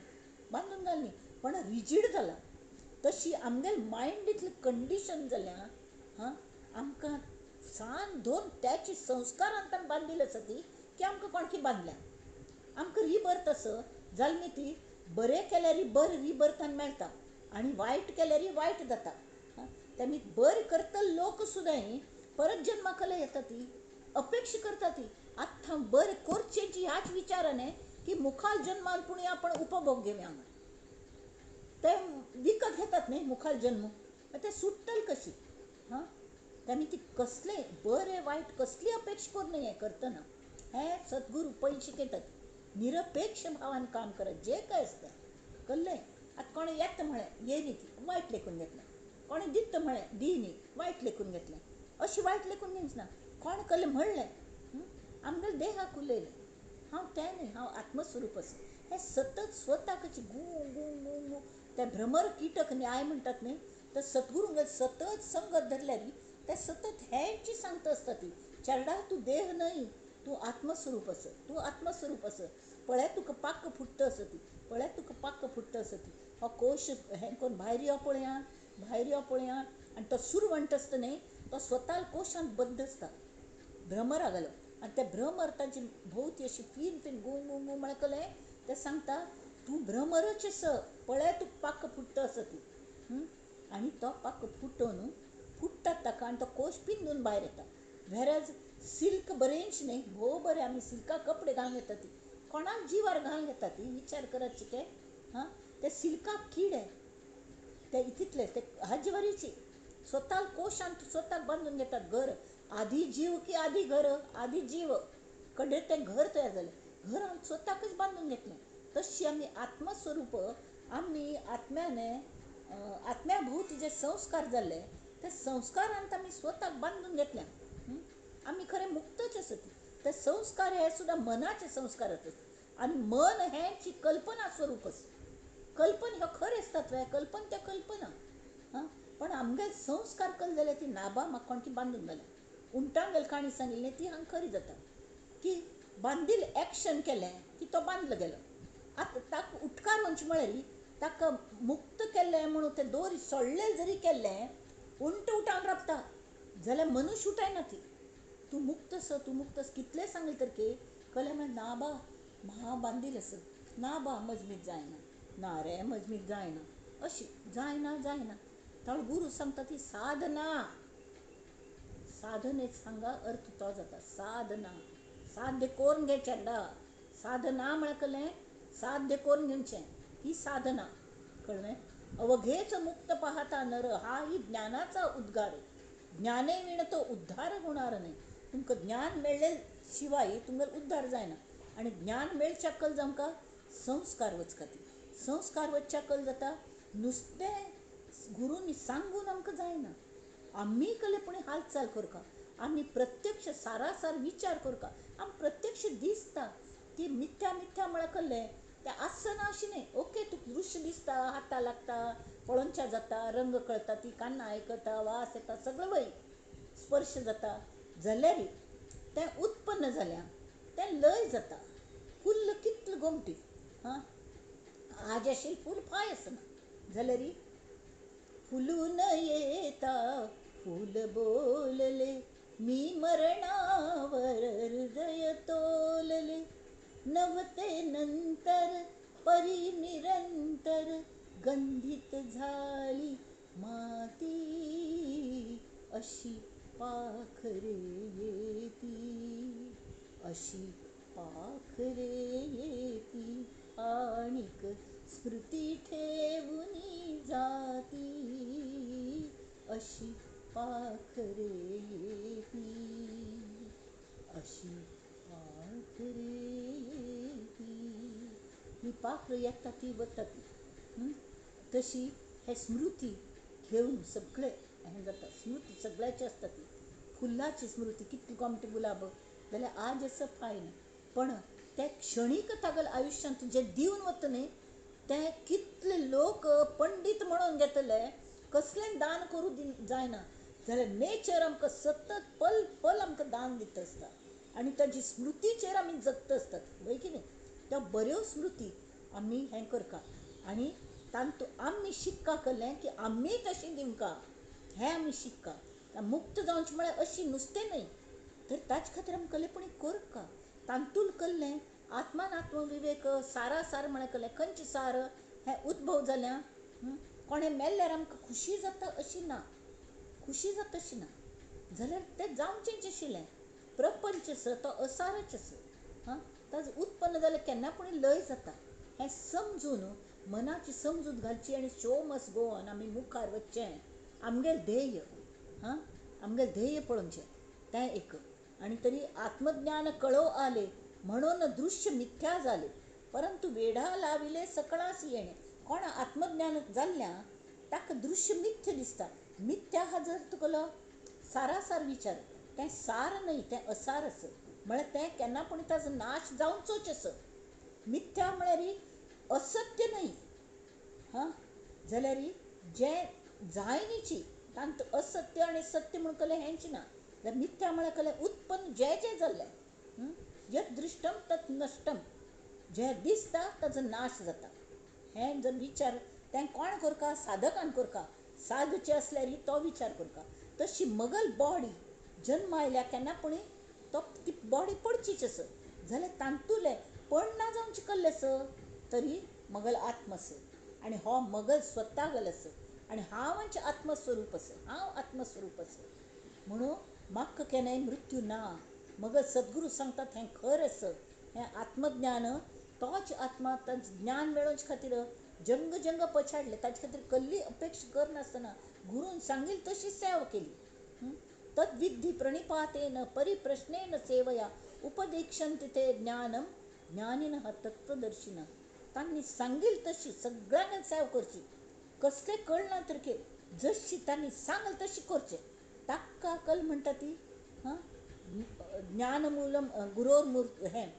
बांदून घालनी, पण रिजीड जाला. तशी आमगेले मायंड इतली कंडिशन जाल्या. हां, आमकां सान धरून त्याची संस्कारान तांकां बांदिल्ली आसा ती की आमकां कोणकी बांदल्या. आमकां रिबर्थ आसा जाल्यार न्ही ती बरें केल्यार बरें रिबर्थान मेळटा आनी वायट केल्यार वायट जाता. तेमी बरें करता लोक सुद्दां परत जन्माक येता ती अपेक्षा करता ती. आतां बरें करचें ह्याच विचारान की मुखाल जन्मान पूण आपण उपभोग घेवया म्हण ते विकत घेतात न्ही मुखाल जन्म, ते सुट्टल कशी. हां, तेमी ती कसले बरें वायट कसली अपेक्षा करून हें करतना हें सद्गुरू पयलीं शिकयतात. निरपेक्ष भावान काम करत जे काय आसता कळ्ळें. आतां कोणें येता म्हळें ये न्ही ती वायट लेखून घेतलें, कोणें दिता म्हळें दी न्ही वायट लेखून घेतलें, अशी वायट लेखून घेवच ना. कोण कल्लें म्हणलें आमगेलें देहाक उलयलें, हांव तें न्ही, हांव आत्मस्वरूप आसा. हें सतत स्वताकच गू गू गू गू ते भ्रमर किटक न्याय म्हणटात न्ही, तर सद्गुरूंगेर सतत संगत धरल्यार ते सतत हेंच सांगता आसता ती चेरडा तूं देह न्हय, तूं आत्मस्वरूप आसा, तूं आत्मस्वरूप आसा. पळय तुका पाक्क फुट्टा आसा ती, पळय तुका पाक्क फुट्टा आसा ती. हो कोश हें करून भायर यो पळया, भायर यो पळया. आनी तो सुरवंट आसता न्ही, तो स्वता कोशांत बद्द आसता. भ्रमरा घालो आनी त्या भ्रमर ताची भोंवती अशी फिन फिन गू गू गू म्हळ्यार कलें तें सांगता तूं भ्रमरच आस, पळय तूं पाक फुट्टा आसा ती. आनी तो पाक फुटोवन फुट्टात ताका आनी तो कोश पिंदून भायर येता. वेरज सिल्क बरेंच न्ही, भोव बरें आमी सिल्का कपडे घालून घेता ती, कोणाक जिवार घालून घेता ती, विचार करात चिके. हां, ते सिल्काक किडे ते तितले ते हाजे वरीची स्वता कोशांत स्वताक बांदून घेतात घर. आधी जीव की आधी घर, आधी जीव कडे तें घर तयार जालें, घरांत स्वताकच बांदून घेतलें. तशी आमी आत्मस्वरूप, आमी आत्म्याने आत्म्या भोवती जे संस्कार जाल्ले त्या संस्कारांत आमी स्वताक बांदून घेतल्या. आमी खरें मुक्तच आसत. ते संस्कार हे सुद्दां मनाचे संस्कार आसतात आनी मन हेंची कल्पना स्वरूप आसा. कल्पना ह्यो खरें आसतात वे, कल्पना त्या कल्पना. हां, पण आमगे संस्कार कल जाल्यार ती नाबा म्हाका कोणकी बांदून घाल्या. उंटांगेल काणी सांगिल्ली ती हांगा खरी जाता की बांदील एक्शन केलें की तो बांदलो गेलो. आतां ताका उटकार वचचें म्हळ्यार ताका मुक्त केल्लें म्हणून ते दोरी सोडले जरी केल्लें, उंट उठावन राबता जाल्यार मनुष्य उठायना ती. तूं मुक्त आसा, तूं मुक्त आसा कितलें सांगलें तर की कलें म्हळ्यार ना बा म्हा बांदील आसा, ना बा मजमीत जायना, ना रे मजमीत जायना, अशी जायना जायना. ताणें गुरू सांगता ती साधना, साधनेच सांगा अर्थ तो जाता साधना. साध्य करून घेवचें डा, साधना म्हळ्यार कलें साध्य करून घेवचें ही साधना. कळ्ळें? अवघेच मुक्त पाहता नर हा ही ज्ञानाचा उद्गार. ज्ञाने विण तो उद्धार होणार नाही. तुमकां ज्ञान मेळ्ळे शिवाय तुमगेलो उद्धार जायना. आनी ज्ञान मेळच्या कल आमकां संस्कार वच खातीर, संस्कार वचच्या कल जाता. नुस्तें गुरूंनी सांगून आमकां जायना, आमी कले पूण हालचाल करता, आमी प्रत्यक्ष सारासार विचार करता, आमी प्रत्यक्ष दिसता ती मिथ्या मिथ्या म्हळ्यार कल्लें तें आसना अशें न्ही. ओके, तुका दृश्य दिसता, हाता लागता, पळोवच्या जाता, रंग कळटा, ती कान्ना आयकता, वास येता, सगळें वय स्पर्श जाता. जाल्यार तें उत्पन्न जाल्यार तें लय जाता. फुल्ल कितलें गोमटी, हां, आज आशिल्लें फूल फाय आसना. जाल्यार फुलून येता फूल बोलले, मी मरणावर हृदय तोलले, नव्हते नंतर परी निरंतर गंधित झाली माती, अशी पाखरे येती, अशी पाखरे येती, आणिक स्मृती ठेवूनी जाती, अशी पाखरे येती, अशी पाखरे येती. ही पाखरं येता ती वता ती. तशी हे स्मृती घेवन सगळे हें जाता. स्मृती सगळ्याची आसता ती. फुलाची स्मृती कितली गोमटे गुलाब जाल्यार आज आसा फायन, पण ते क्षणीक तागेले आयुश्यांत जे दिवन वता न्ही ते कितले लोक पंडीत म्हणून घेतले, कसलें दान करूं जायना. जाल्यार नेचर आमकां सतत पल पल आमकां दान दित आसता आनी ताजी स्मृतीचेर आमी जगता आसतात, वय की न्ही? त्या बऱ्यो स्मृती आमी हें करता आनी तांतूत आमी शिक्का केलें की आमी तशें दिवंका, हें आमी शिक्का. मुक्त जावचें म्हळ्यार अशी नुस्तें न्हय, तर ताचे खातीर आमी कलें पूण करका. तांतूल कल्लें आत्मान आत्मविवेक सारासार म्हळ्यार कल्लें खंयचें सार हें उद्भव जाल्या. कोणें मेल्ल्यार आमकां खुशी जाता अशी ना, खुशी जाता अशी ना, जाल्यार तें जावचेंच आशिल्लें. प्रपंच आसा तो असारच आसा, हां, ताजो उत्पन्न जाल्यार केन्ना पूण लय जाता. हें समजून मनाची समजूत घालची आनी शो मस्ट गो ऑन. आमी मुखार वचचें, आमगेलें ध्येय, हां, आमगेलें ध्येय पळोवचें तें एक. आनी तरी आत्मज्ञान कळो आले म्हणून दृश्य मिथ्या जाले, परंतु वेढा लाविले सकळास येणे. कोण आत्मज्ञान जाल्ल्या ताका दृश्य मिथ्य दिसता. मिथ्या हा जर तुगेलो सारासार विचार, तें सार न्हय, तें असार आसा. म्हळ्यार तें केन्ना पूण ताजो नाश जावचोच आसा. मिथ्या म्हळ्यार असत्य न्हय, हां, जाल्यार जें जायनीची तांत असत्य आनी सत्य म्हूण कलें हेंच ना. जाल्यार मिथ्या म्हळ्यार कलें उत्पन्न जें जें जाल्लें, यत दृश्टम तत् नश्टम, जें दिसता ताजो नाश जाता. हें जर विचार तें कोण करका? साधकान करका. साधचे असल्यार तो विचार करका. तशी मगल बॉडी जन्म आयल्या केन्ना पूण तो ती बॉडी पडचीच आस जाल्यार तांतुले पण ना जावचे कल्ले आस तरी मगल आत्म आस आनी हो मगल स्वता गल आस आनी हांव आत्मस्वरूप आस, हांव आत्मस्वरूप आस म्हणून म्हाका केन्नाय मृत्यू ना. मगल सद्गुरू सांगतात हें खर आस, हें आत्मज्ञान तोच आत्मा ज्ञान मेळोवचे खातीर जंग जंग पछाडले, ताचे खातीर कसली अपेक्षा करनासतना गुरून सांगील तशी सेवा केली. तद्विद्धी प्रणिपातेन परिप्रश्नेन सेवया उपदेक्षन्ति ते ज्ञानम ज्ञानिनः तत्वदर्शिनः. तांणी सांगील तशी सगळ्यांक सेवा करची, कसले कळना तर के जशी तांणी सांगल तशी करचे. ताका कल म्हणटा ती हां ज्ञानमूलम गुरोर्मूर्ती, हें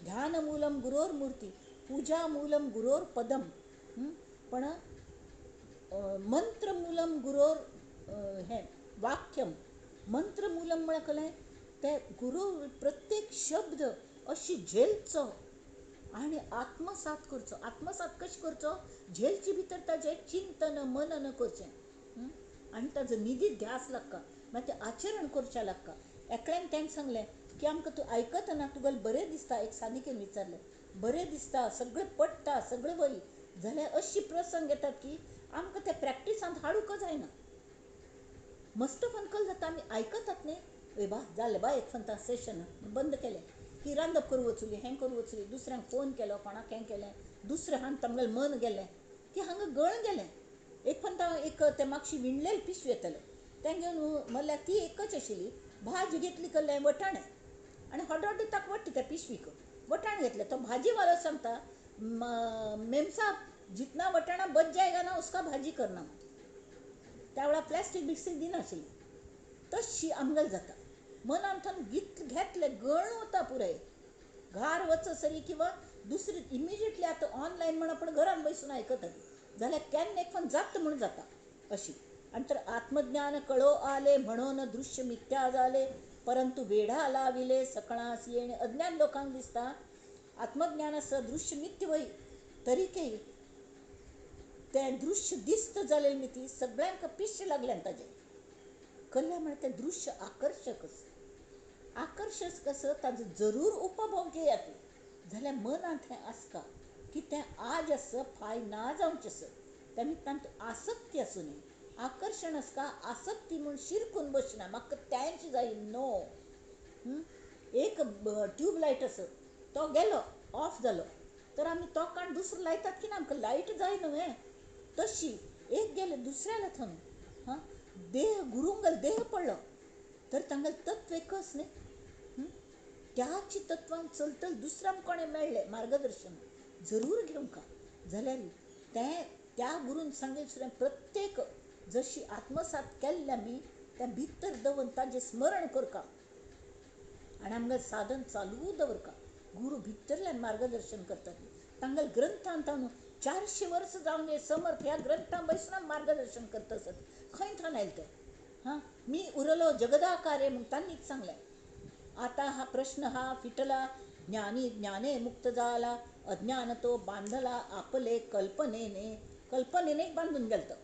ध्यानमूलम गुरोर्मूर्ती, पूजामूलम गुरोर पदम, पण मंत्रमूलम गुरोर हें वाक्यम. मंत्रमूलम म्हळ्यार कलें ते गुरू प्रत्येक शब्द अशी झेलचो आनी आत्मसात करचो. आत्मसात कशें करचो? झेलचे भितर ताजें चिंतन मनन करचें आनी ताजो निधी ध्यास लागता, मागीर तें आचरण करचें लागता. एकल्यान ताणें सांगलें की आमकां तूं आयकतना तुका बरें दिसता, एक साधिकेन विचारलें, बरें दिसता, सगळें पडटा, सगळें वय जाल्यार अशी प्रसंग येतात की आमकां त्या प्रॅक्टिसांत हाडूंक जायना. मस्त फनकल जाता, आमी आयकतात न्ही, ए बा जालें बा एक फंता सेशन बंद केलें की रांदप करूं वचुली, हें करूं वचुली, दुसऱ्यांक फोन केलो, कोणाक हें केलें, दुसरें हांगा तांगेलें मन गेलें की हांगा गळ गेलें. एक फंता एक ते मातशी विणलेली पिशवी येताले तें घेवन म्हणल्यार ती एकच आशिल्ली, भाजी घेतली कल्लें वटाणे आनी हॉडॉड ताका वट्टी त्या पिशवीक वटाणे घेतले. तो भाजीवालो सांगता, मेम साहब जितना वटाणा बच जाएगा ना उसका भाजी करना. त्या वेळार प्लास्टीक बिस्टीक दिनाशिल्ली. तशी आमगेल जाता मनान थंय गीत घेतलें गळ वता पुराय घार वचसरी किंवा दुसरी इमिजिएटली आतां ऑनलायन म्हण आपण घरान बसून आयकतात जाल्यार केन्ना एक पण जाता म्हूण जाता अशी. आनी तर आत्मज्ञान कळो आले म्हणून दृश्य मिथ्या जाले परंतु वेढा लाविले सकळास येणे. अज्ञान लोकांक दिसता आत्मज्ञानास दृश्य मिथ्य वय तरीकय तें दृश्य दिस्त जालें मिती सगळ्यांक पिश्य लागल्यान ताजें कल्ल्या म्हळ्यार तें दृश्य आकर्शक आसा. आकर्शक कसं ताजो जरूर उपभोग घेयात जाल्यार मनांत हें आसता की तें आज आसा फाय ना जावचें आसा, तेन्ना तातूंत आसक्ती आसूं न्हय. आकर्शण आसता आसक्ती म्हूण शिरकून बसना, म्हाका तेंच जाय नो. एक ट्यूबलायट आसा तो गेलो ऑफ जालो तर आमी तो काण दुसरो लायतात की ना, आमकां लायट जाय न्हय. तशी एक गेले दुसऱ्याला थंय हां देह गुरुंगल देह पडलो तर तांगेलें तत्व एकच न्ही, त्याची तत्वान चलतल दुसऱ्यांक कोणें मेळ्ळें मार्गदर्शन जरूर घेवंक जाल्यार तें त्या गुरून सांगेल सुद्दां प्रत्येक जशी आत्मसात केल्लें आमी त्या भितर दवरून ताजें स्मरण करका आनी आमगेलें साधन चालू दवरका. गुरू भितरल्यान मार्गदर्शन करतात तांगेले ग्रंथांत 400 वर्स जावन गे समर्थ ह्या ग्रंथां बसून मार्गदर्शन करता आसत. खंय थंय आयलें तें? हां मी उरलो जगदाकारे म्हूण तांणीच सांगलें. आतां हा प्रश्न हा फिटला, ज्ञानी ज्ञाने मुक्त जाला, अज्ञान तो बांधला आपले कल्पनेने. कल्पनेने बांधून गेलं.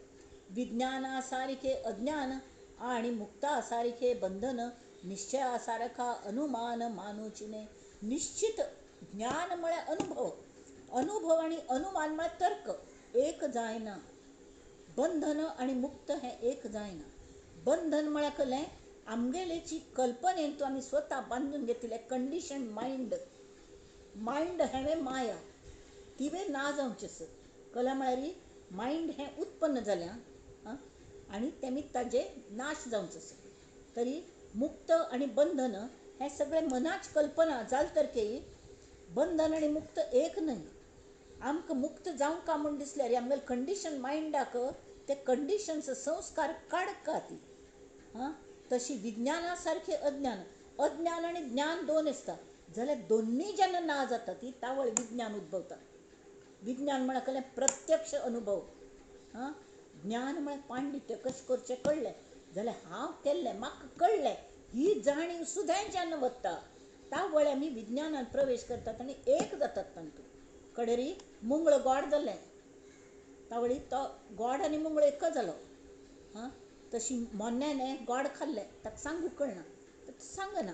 विज्ञानासारखे अज्ञान आणि मुक्तासारखे बंधन, निश्चयासारखा अनुमान मानुचिने. निश्चित ज्ञान म्हळ्यार अनुभव, अनुभव आणि अनुमान म्हळ्यार तर्क एक जायना. बंधन आणि मुक्त हें एक जायना. बंधन म्हळ्यार कसलें? आमगेलेची कल्पनेन तूं आमी स्वता बांदून घेतिल्लें कंडिशन मायंड. मायंड हें माया, तिवें ना जावचें आसा. कला म्हळ्यार मायंड हें उत्पन्न जालें आं आनी तेमी ताजें नाश जावचो आसा. तरी मुक्त आनी बंधन हें सगळें मनाच कल्पना जाल तर की बंधन आनी मुक्त एक न्हय. आमकां मुक्त जावंक का म्हूण दिसल्यार आमगेले कंडिशन मायंडाक ते कंडिशन्स संस्कार काडका ती हां. तशी विज्ञाना सारखें अज्ञान, अज्ञान आनी ज्ञान दोन आसता जाल्यार दोन्ही जेन्ना ना जाता ती तावळ विज्ञान उद्भवता. विज्ञान म्हळ्यार कसलें? प्रत्यक्ष अनुभव. हां ज्ञान म्हळ्यार पांडित्य कशें करचें कळ्ळें जाल्यार हांव केल्लें म्हाका कळ्ळें ही जाणीव सुद्दां जेन्ना वता तावळ आमी विज्ञानान प्रवेश करतात आनी एक जातात तांतूत. कडेरी मुंगळ गोड जालें, तावळी तो गोड आनी मुंगळो एक जालो. हां, तशी मोन्याने गोड खाल्लें ताका सांगूंक कळना, सांगना.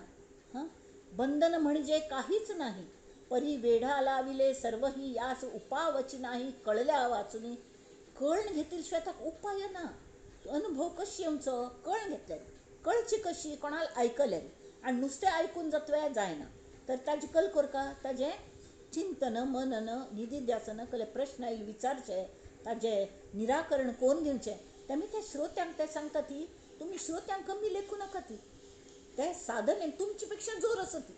हां, बंधन म्हणजे काहीच नाही, परी वेढा लाविले सर्व ही यास उपावची नाही कळल्या वाचुनी. कळण घेतील शिवाय ताका उपाय ना. अनुभव कशी येवचो? कळण घेतले, कळची कशी? कोणाक आयकले आनी नुस्तें आयकून जातवे जायना, तर ताजें कल करका, ताजें चिंतन मनन निधिध्यासन कले प्रश्न आयले विचारचे, ताजें निराकरण कोण घेवचें. तेमी त्या श्रोत्यांक ते सांगता ती तुमी श्रोत्यांक कमी लेखूं नाका. ती ते साधनेन तुमचे पेक्षा जोर आसा ती,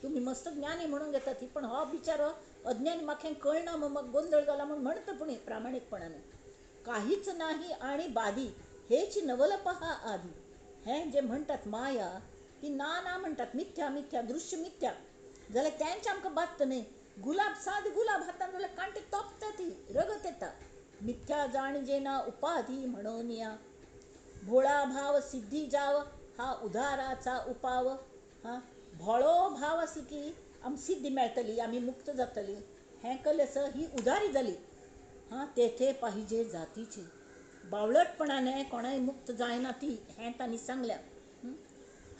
तुमी मस्त ज्ञानी म्हणून घेता ती, पण हो बिचारो अज्ञानी म्हाका कळना मग गोंदळ जाला म्हूण म्हणटा. पूण प्रामाणीकपणान काहीच नाही आणि बादी हेच नवल पहा आदी. हें जें म्हणटात माया ती ना ना म्हणटात, मिथ्या मिथ्या दृश्य मिथ्या जाल्यार तेंच आमकां बादता न्ही. गुलाब साद गुलाब हातान जाल्यार कांटे तोपता ती, रगत येता. मिथ्या जाणजे ना उपाधी म्हणून या, भोळा भाव सिद्धी जाव हा उदाराचा उपाव. हा भोळो भाव आसलो की आमकां सिद्धी मेळटली, आमी मुक्त जातली, हें कलेस ही उदारी जाली. हां, तेथे पाहिजे जातीचे बावळटपणाने कोणाय मुक्त जायना ती, हें तांणी सांगल्या.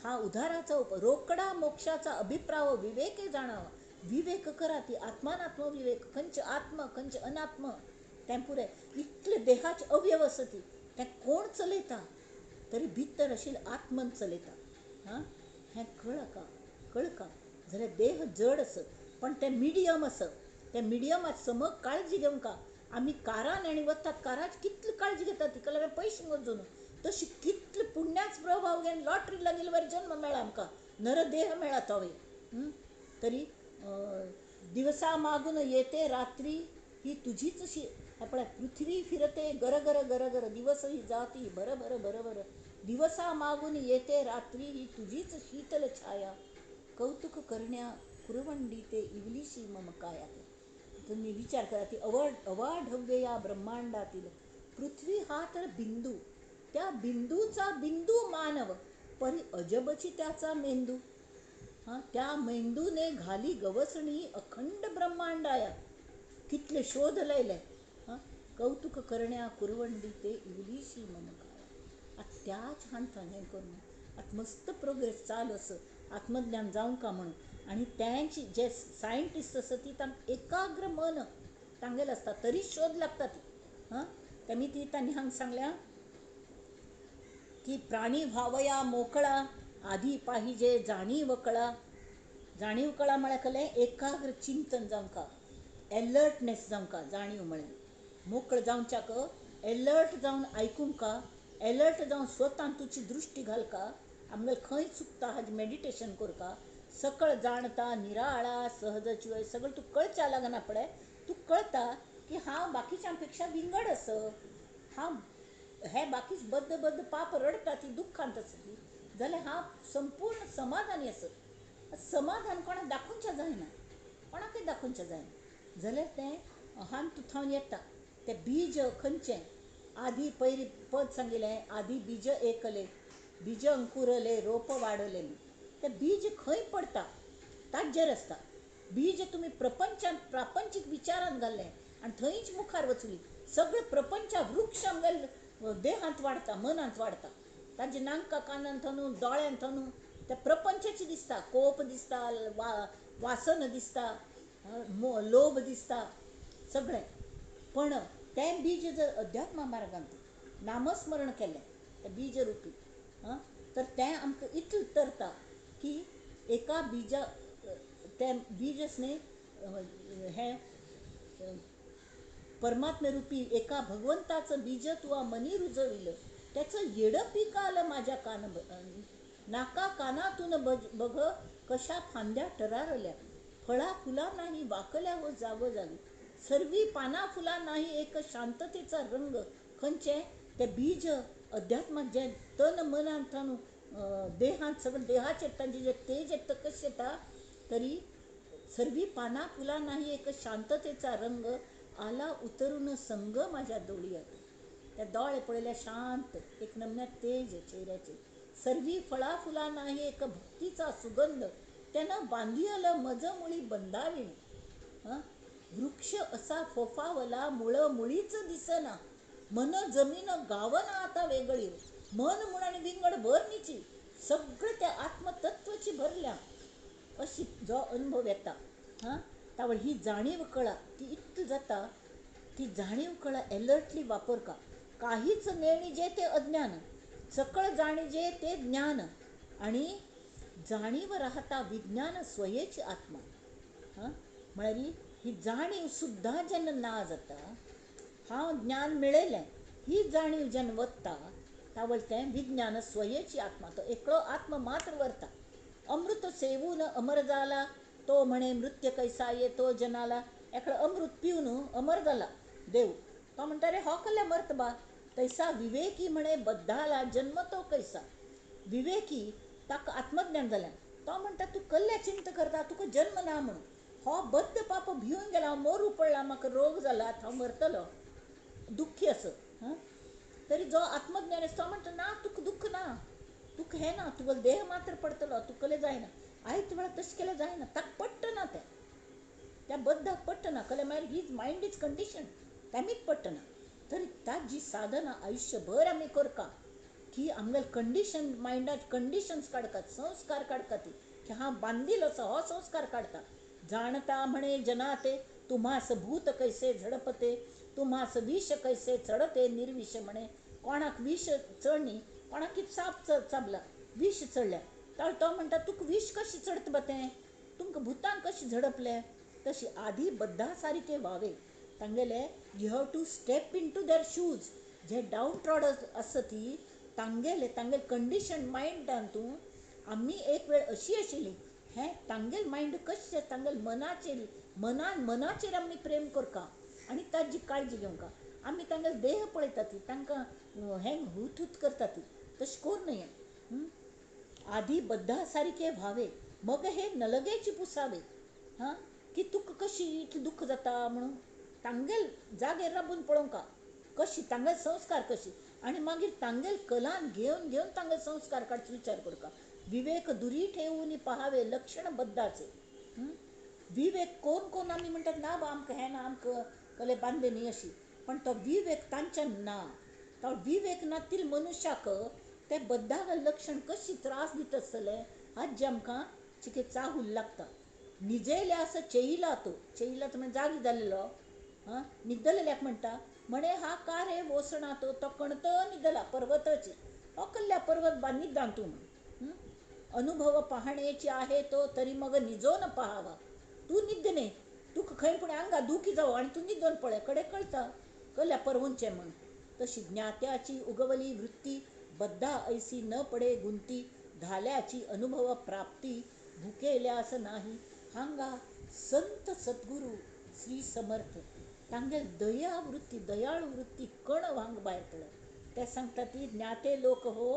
हा उदाराचा उपाव रोकडा मोक्षाचा अभिप्राव विवेके जाणावा. विवेक करा ती आत्मानात्म विवेक, खंयचे आत्म खंयचे अनात्म तें पुरें. इतले देहाचे अवयव आसा ती तें कोण चलयता? तरी भितर आशिल्लें आत्मन चलयता. हां, हें कळका कळका जाल्यार देह जड आसत पण तें मिडियम आसत, तें मिडियमात समग काळजी घेवंका. आमी कारान आनी वतात, काराची कितली काळजी घेतात ती कला पयशे मोजून, तशी कितले पुण्याच प्रभाव घेवन लॉटरी लागिल्ले जन्म मेळ्ळा आमकां, नरदेह मेळ्ळा तोवे. तरी दिवसा मागून येते रात्री ही तुझीच शी. आपल्या पृथ्वी फिरते गरगर गरगर, दिवस ही जाती भरभर भरभर, दिवसा मागून येते रात्री ही तुझीच शीतल छाया, कौतुक करण्या कुरवंडी ते इवलीशी मम काया. तुम्ही विचार करा ती अवाढव्य या ब्रह्मांडातील पृथ्वी हा तर बिंदू, त्या बिंदूचा बिंदू मानव, परी अजबची त्याचा मेंदू. हां, त्या मेंदूने घाली गवसणी अखंड ब्रह्मांडाया, कितले शोध लायले. हां, कौतुक करण्या कुरवंडी ते इवलीशी मम काया. आतां त्याच हांतान हें करून आतां मस्त प्रोग्रेस चालू आसा आत्मज्ञान जावंक म्हणून. आनी तेंची जे सायंटिस्ट आसा ती तांकां एकाग्र मन तांगेलें आसता, तरी शोध लागता ती. हां, तेमी ती तांणी हांगा सांगल्या की प्राणी व्हावया मोकळा आधी पाहिजे जाणीव कळा. जाणीव कळा म्हळ्यार कलें एकाग्र चिंतन जावंका, एलर्टनेस जावंका. जाणीव म्हळें मोकळ जावच्याक एलर्ट जावन आयकूंका, एलर्ट जावन स्वतान तुजी दृश्टी घालका, आमगेलें खंय चुकता हाजें मेडिटेशन करका. सकळ जाणता निराळा सहज चिवय, सगळें तूं कळच्या लागना पळय, तूं कळता की हांव बाकीच्या पेक्षा विंगड आसा, हांव हे बाकी बद्द बद्द पाप रडटा ती दुख्खांत आसा ती, जाल्यार हांव संपूर्ण समाधानी आसा. समाधान कोणाक दाखोवचें जायना, कोणाकय दाखोवचें जायना, जाल्यार तें हांव तूं थावन येता. तें बीज खंयचें आदी पयलीं पद सांगिल्लें, आदी बीज एकले बीज अंकुरले रोप वाडले. तें बीज खंय पडटा ताजेर आसता. बीज तुमी प्रपंचांत प्रापंचीक विचारांत घाल्लें आनी थंयच मुखार वचली, सगळें प्रपंचा वृक्ष आमगेले देहांत वाडटा, मनांत वाडटा. ताजे नांका कानांत न्हू दोळ्यांत न्हू त्या प्रपंचाची दिसता, कोप दिसता, वासन दिसता, लोभ दिसता सगळें. पण तें बीज जर अध्यात्मा मार्गांत नामस्मरण केलें तें बीज रुपी, हां, तर तें आमकां इतलें तरता की एका बीजा तें बीजच न्ही हें परमात्म्यरुपी एका भगवंताचं बीज तुवा मनी रुजविलं, त्याचं येडं पीक आलं माझ्या कान नाका कानातून बघ कशा फांद्या टरारल्या, फळा फुला नाही वाकल्या हो जागोजागी, सर्वी पाना फुला नाही एक शांततेचा रंग. खंयचें तें बीज अध्यात्मात जें तन मनांत देहांत सगळें देहाचेर तांचे जे तेज येता कशें येता, तरी सर्वी पाना फुला नाही एक शांततेचा रंग, आला उतरून संग माझ्या डोळयात. त्या दोळे पळयल्यार शांत एक नमन्या तेज चेहऱ्याचे, सर्वी फळा फुला नाही एक भक्तीचा सुगंध, त्यानं बांधियल मज मुळी बंधाविणी. हां, वृक्ष असा फोफावला मुळं मुळीच दिसना, मन जमीन गावना आता वेगळी. मन म्हूण आनी विंगड भर न्हीची, सगळें त्या आत्मतत्वाची भरल्या अशी जो अनुभव येता. हां, तावळ ही जाणीव कळा ती इतली जाता, ती जाणीव कळा एलर्टली वापरका. काहीच नेणीजे ते अज्ञान, सकळ जाणीजे ते ज्ञान, आणि जाणीव राहता विज्ञान स्वयेची आत्मा. हां, म्हळ्यार ही जाणीव सुद्दां जेन्ना ना जाता, हांव ज्ञान मेळयलें ही जाणीव जेन्ना वता तावळ तें विज्ञान स्वयेची आत्मा, तो एकलो आत्मा मात्र वरता. अमृत सेवून अमर जाला तो म्हणे मृत्य कैसा येतो जनाला. एकलो अमृत पिवन अमर जाला देव, तो म्हणटा रे हो कसले मरत बा. तैसा विवेकी म्हणे बद्धाला जन्म तो कैसा. विवेकी ताका आत्मज्ञान जालें, तो म्हणटा तूं कसलें चिंता करता, तुका जन्म ना म्हणून. हो बद्ध पाप भिवन गेला, हांव मोरू पडला, म्हाका रोग जाला, आतां हांव मरतलो, दुख्खी आसा. हां, तरी जो आत्मज्ञान आसा तो म्हणटा ना, तुका दुख्ख ना, तुका हें ना, तुगेलो देह मात्र पडटलो, तुका कसलें जायना. आयत वेळार तशें केल्यार जायना, ताका पडटना तें, त्या बद्धाक पडटना. कलें मागीर his mind is condition, तेमीच पडटना. तरी ताजी साधना आयुष्यभर आमी करका की आमगेले कंडिशन मायंडाक कंडिशन्स काडकात, संस्कार काडका ती की हांव बांदील आसा हो संस्कार काडटा. जाणता म्हणे जनाते तुम्हास भूत कैसे झडपते, तुम्हास विष कैसे चढते निर्विष म्हणे. कोणाक विष चडणी, कोणाक कितें साप चाबला, विष चडल्या, तर तो म्हणटा तुका विष कशी चडत बा तें, तुमकां भुतान कशी झडपलें. तशी आदी बद्धा सारके व्हावे तांगेले. You have to step into their shoes. J down ट्रॉड आसा ती तांगेले, तांगेले कंडिशन मायंडान तूं आमी एक वेळ अशी आशिल्ली, हें तांगेल मायंड कशें, तांगेल मनाचेर, मनान मनाचेर आमी प्रेम करका आनी ताजी काळजी घेवंका. आमी तांगेल देह पळयता ती, तांकां हें हुतहूत करता ती, तशें करूं न्हय. आदी बद्धा सारके व्हावे मग हे नलगेची पुसावे. हां, की तुका कशी इतलें दुख्ख जाता म्हणून तांगेल जागेर राबून पळोवंका कशी तांगेल संस्कार कशी, आनी मागीर तांगेल कलान घेवन घेवन तांगेल संस्कार काडचो विचार करका. विवेक दुरी ठेवून पहावे लक्षण बद्धाचे. विवेक कोण कोण आमी म्हणटात ना बा आमकां हें ना, आमकां कले बांदले न्ही अशी, पण तो विवेक तांच्यान ना. तो विवेक नातील मनुष्याक ते बद्धाक लक्षण कशी त्रास दित आसतले हाजी आमकां चिके चाहूल लागता. निजेले आसा चेयला, तो चेयला तो म्हणजे जागी जाल्लो. हां, निदलेल्याक म्हणटा म्हणे हा का रे वोसणा तो, तो कणत निदला पर्वताची, हो कल्ल्या पर्वत बा निदान तूं म्हण. अनुभव पाहण्याची आहे तो तरी मग निजोन पहावा. तूं निद्दने, तुका खंय पूण आंगा दुखी जावं आनी तूं निदोन पळय कडे कळटा कल्ल्या परवंचें म्हण. तशी ज्ञात्याची उगवली वृत्ती बद्धा ऐसी न पडे गुंती, धाल्याची अनुभव प्राप्ती भुकेल्यास नाही. हांगा संत सद्गुरू श्री समर्थ तांगेल दया वृत्ती, दयाळू वृत्ती कण वांग भायर पडल्या. ते सांगता ती ज्ञाते लोक हो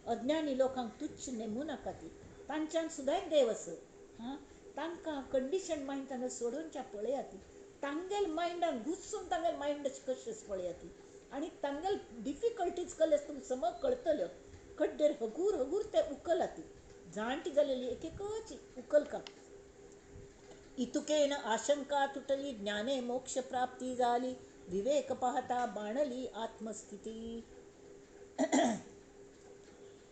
अज्ञानी लोकांक तुच्छ नेमू नाका ती, तांच्यान सुद्दां देव आसा. हां, तांकां कंडिशन मायंड तांकां सोडोवच्या पळया ती, तांगेल मायंडान घुसून तांगेल मायंड कशें पळया ती, आनी तांगेल डिफिकल्टीज कलेस तुमकां समज कळटल्यो. कड्डेर हगूर हगूर ते उकला ती जाणटी जालेली एक एकच उकलका. इतुकेन आशंका तुटली ज्ञाने मोक्ष प्राप्ती जाली, विवेक पाहता बाणली आत्मस्थिती.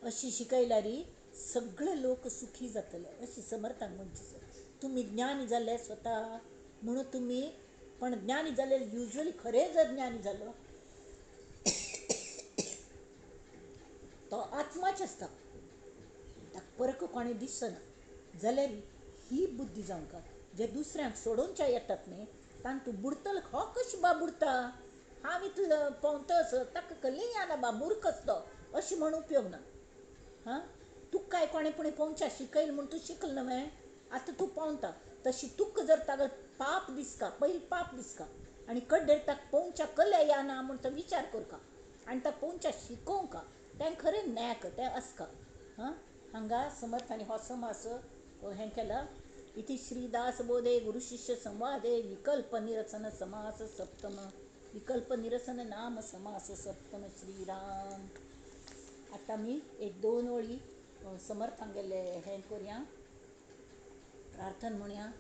अशी शिकयल्यारी सगळे लोक सुखी जातले अशी समर्थांक म्हणची. तुमी ज्ञानी जाले स्वता म्हणून तुमी, पण ज्ञानी जाले युजली खरें जर ज्ञानी जालो तो आत्माच आसता, ताका परक कोणें दिसना. जाल्यार ही बुद्धी जावंका जे दुसऱ्यांक सोडोवच्या येतात न्ही तांतूं बुडतलो हो कशें बा बुडता, हांव इतलो पोंवतच ताका कसलें येना बा मूर्खच तो, अशें म्हण उपयोग ना. हां, तुका काय कोणें पूण पोंवच्या शिकयल म्हूण तूं शिकल न्हय, आतां तूं पोंवता. तशी तुका जर ताका पाप दिसका, पयलीं पाप दिसका आनी कड्डेर ताका पोंवच्या कल्या येना म्हूण तो विचार करका आनी ताका पोंवच्या शिकोवंका, तें खरें नॅक तें आसका. हां, हांगा समर्थांनी हो समास हें केला. इति श्रीदासबोधे गुरुशिष्य संवादे विकल्प निरसन समास सप्तम, विकल्प निरसन नाम समास सप्तम. श्रीराम. आतां आमी एक दोन ओळी समर्थांगेले हें करुया, प्रार्थना म्हणया.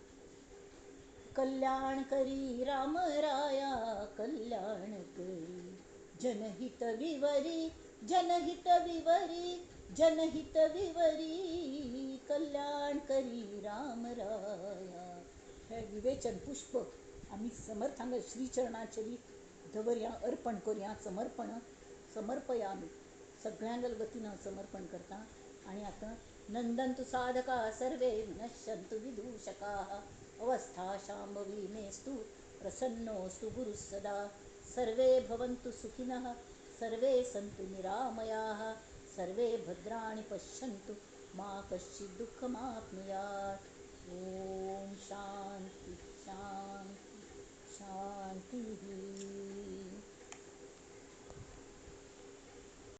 कल्याण करी राम राया कल्याण करी. जनहित विवरी जनहित विवरी जनहित विवरी कल्याण करी राम राया. हे विवेचन पुष्प आमी समर्थांक श्रीचरणाचेर दवरया, अर्पण करुया, समर्पण समर्पया. आमी सगळ्यांक वतीन हांव समर्पण करता. आनी आतां नंदन्तु साधका सर्वे विनश्यन्तु विदूषकाः अवस्था शांभवी मेस्तु प्रसन्नोऽस्तु गुरुः सदा. सर्वे भवन्तु सुखिनः सर्वे सन्तु निरामयाः सर्वे भद्राणि पश्यन्तु मा कश्चित् दुःखमाप्नुयात्. ॐ शांति शांति शांतिः.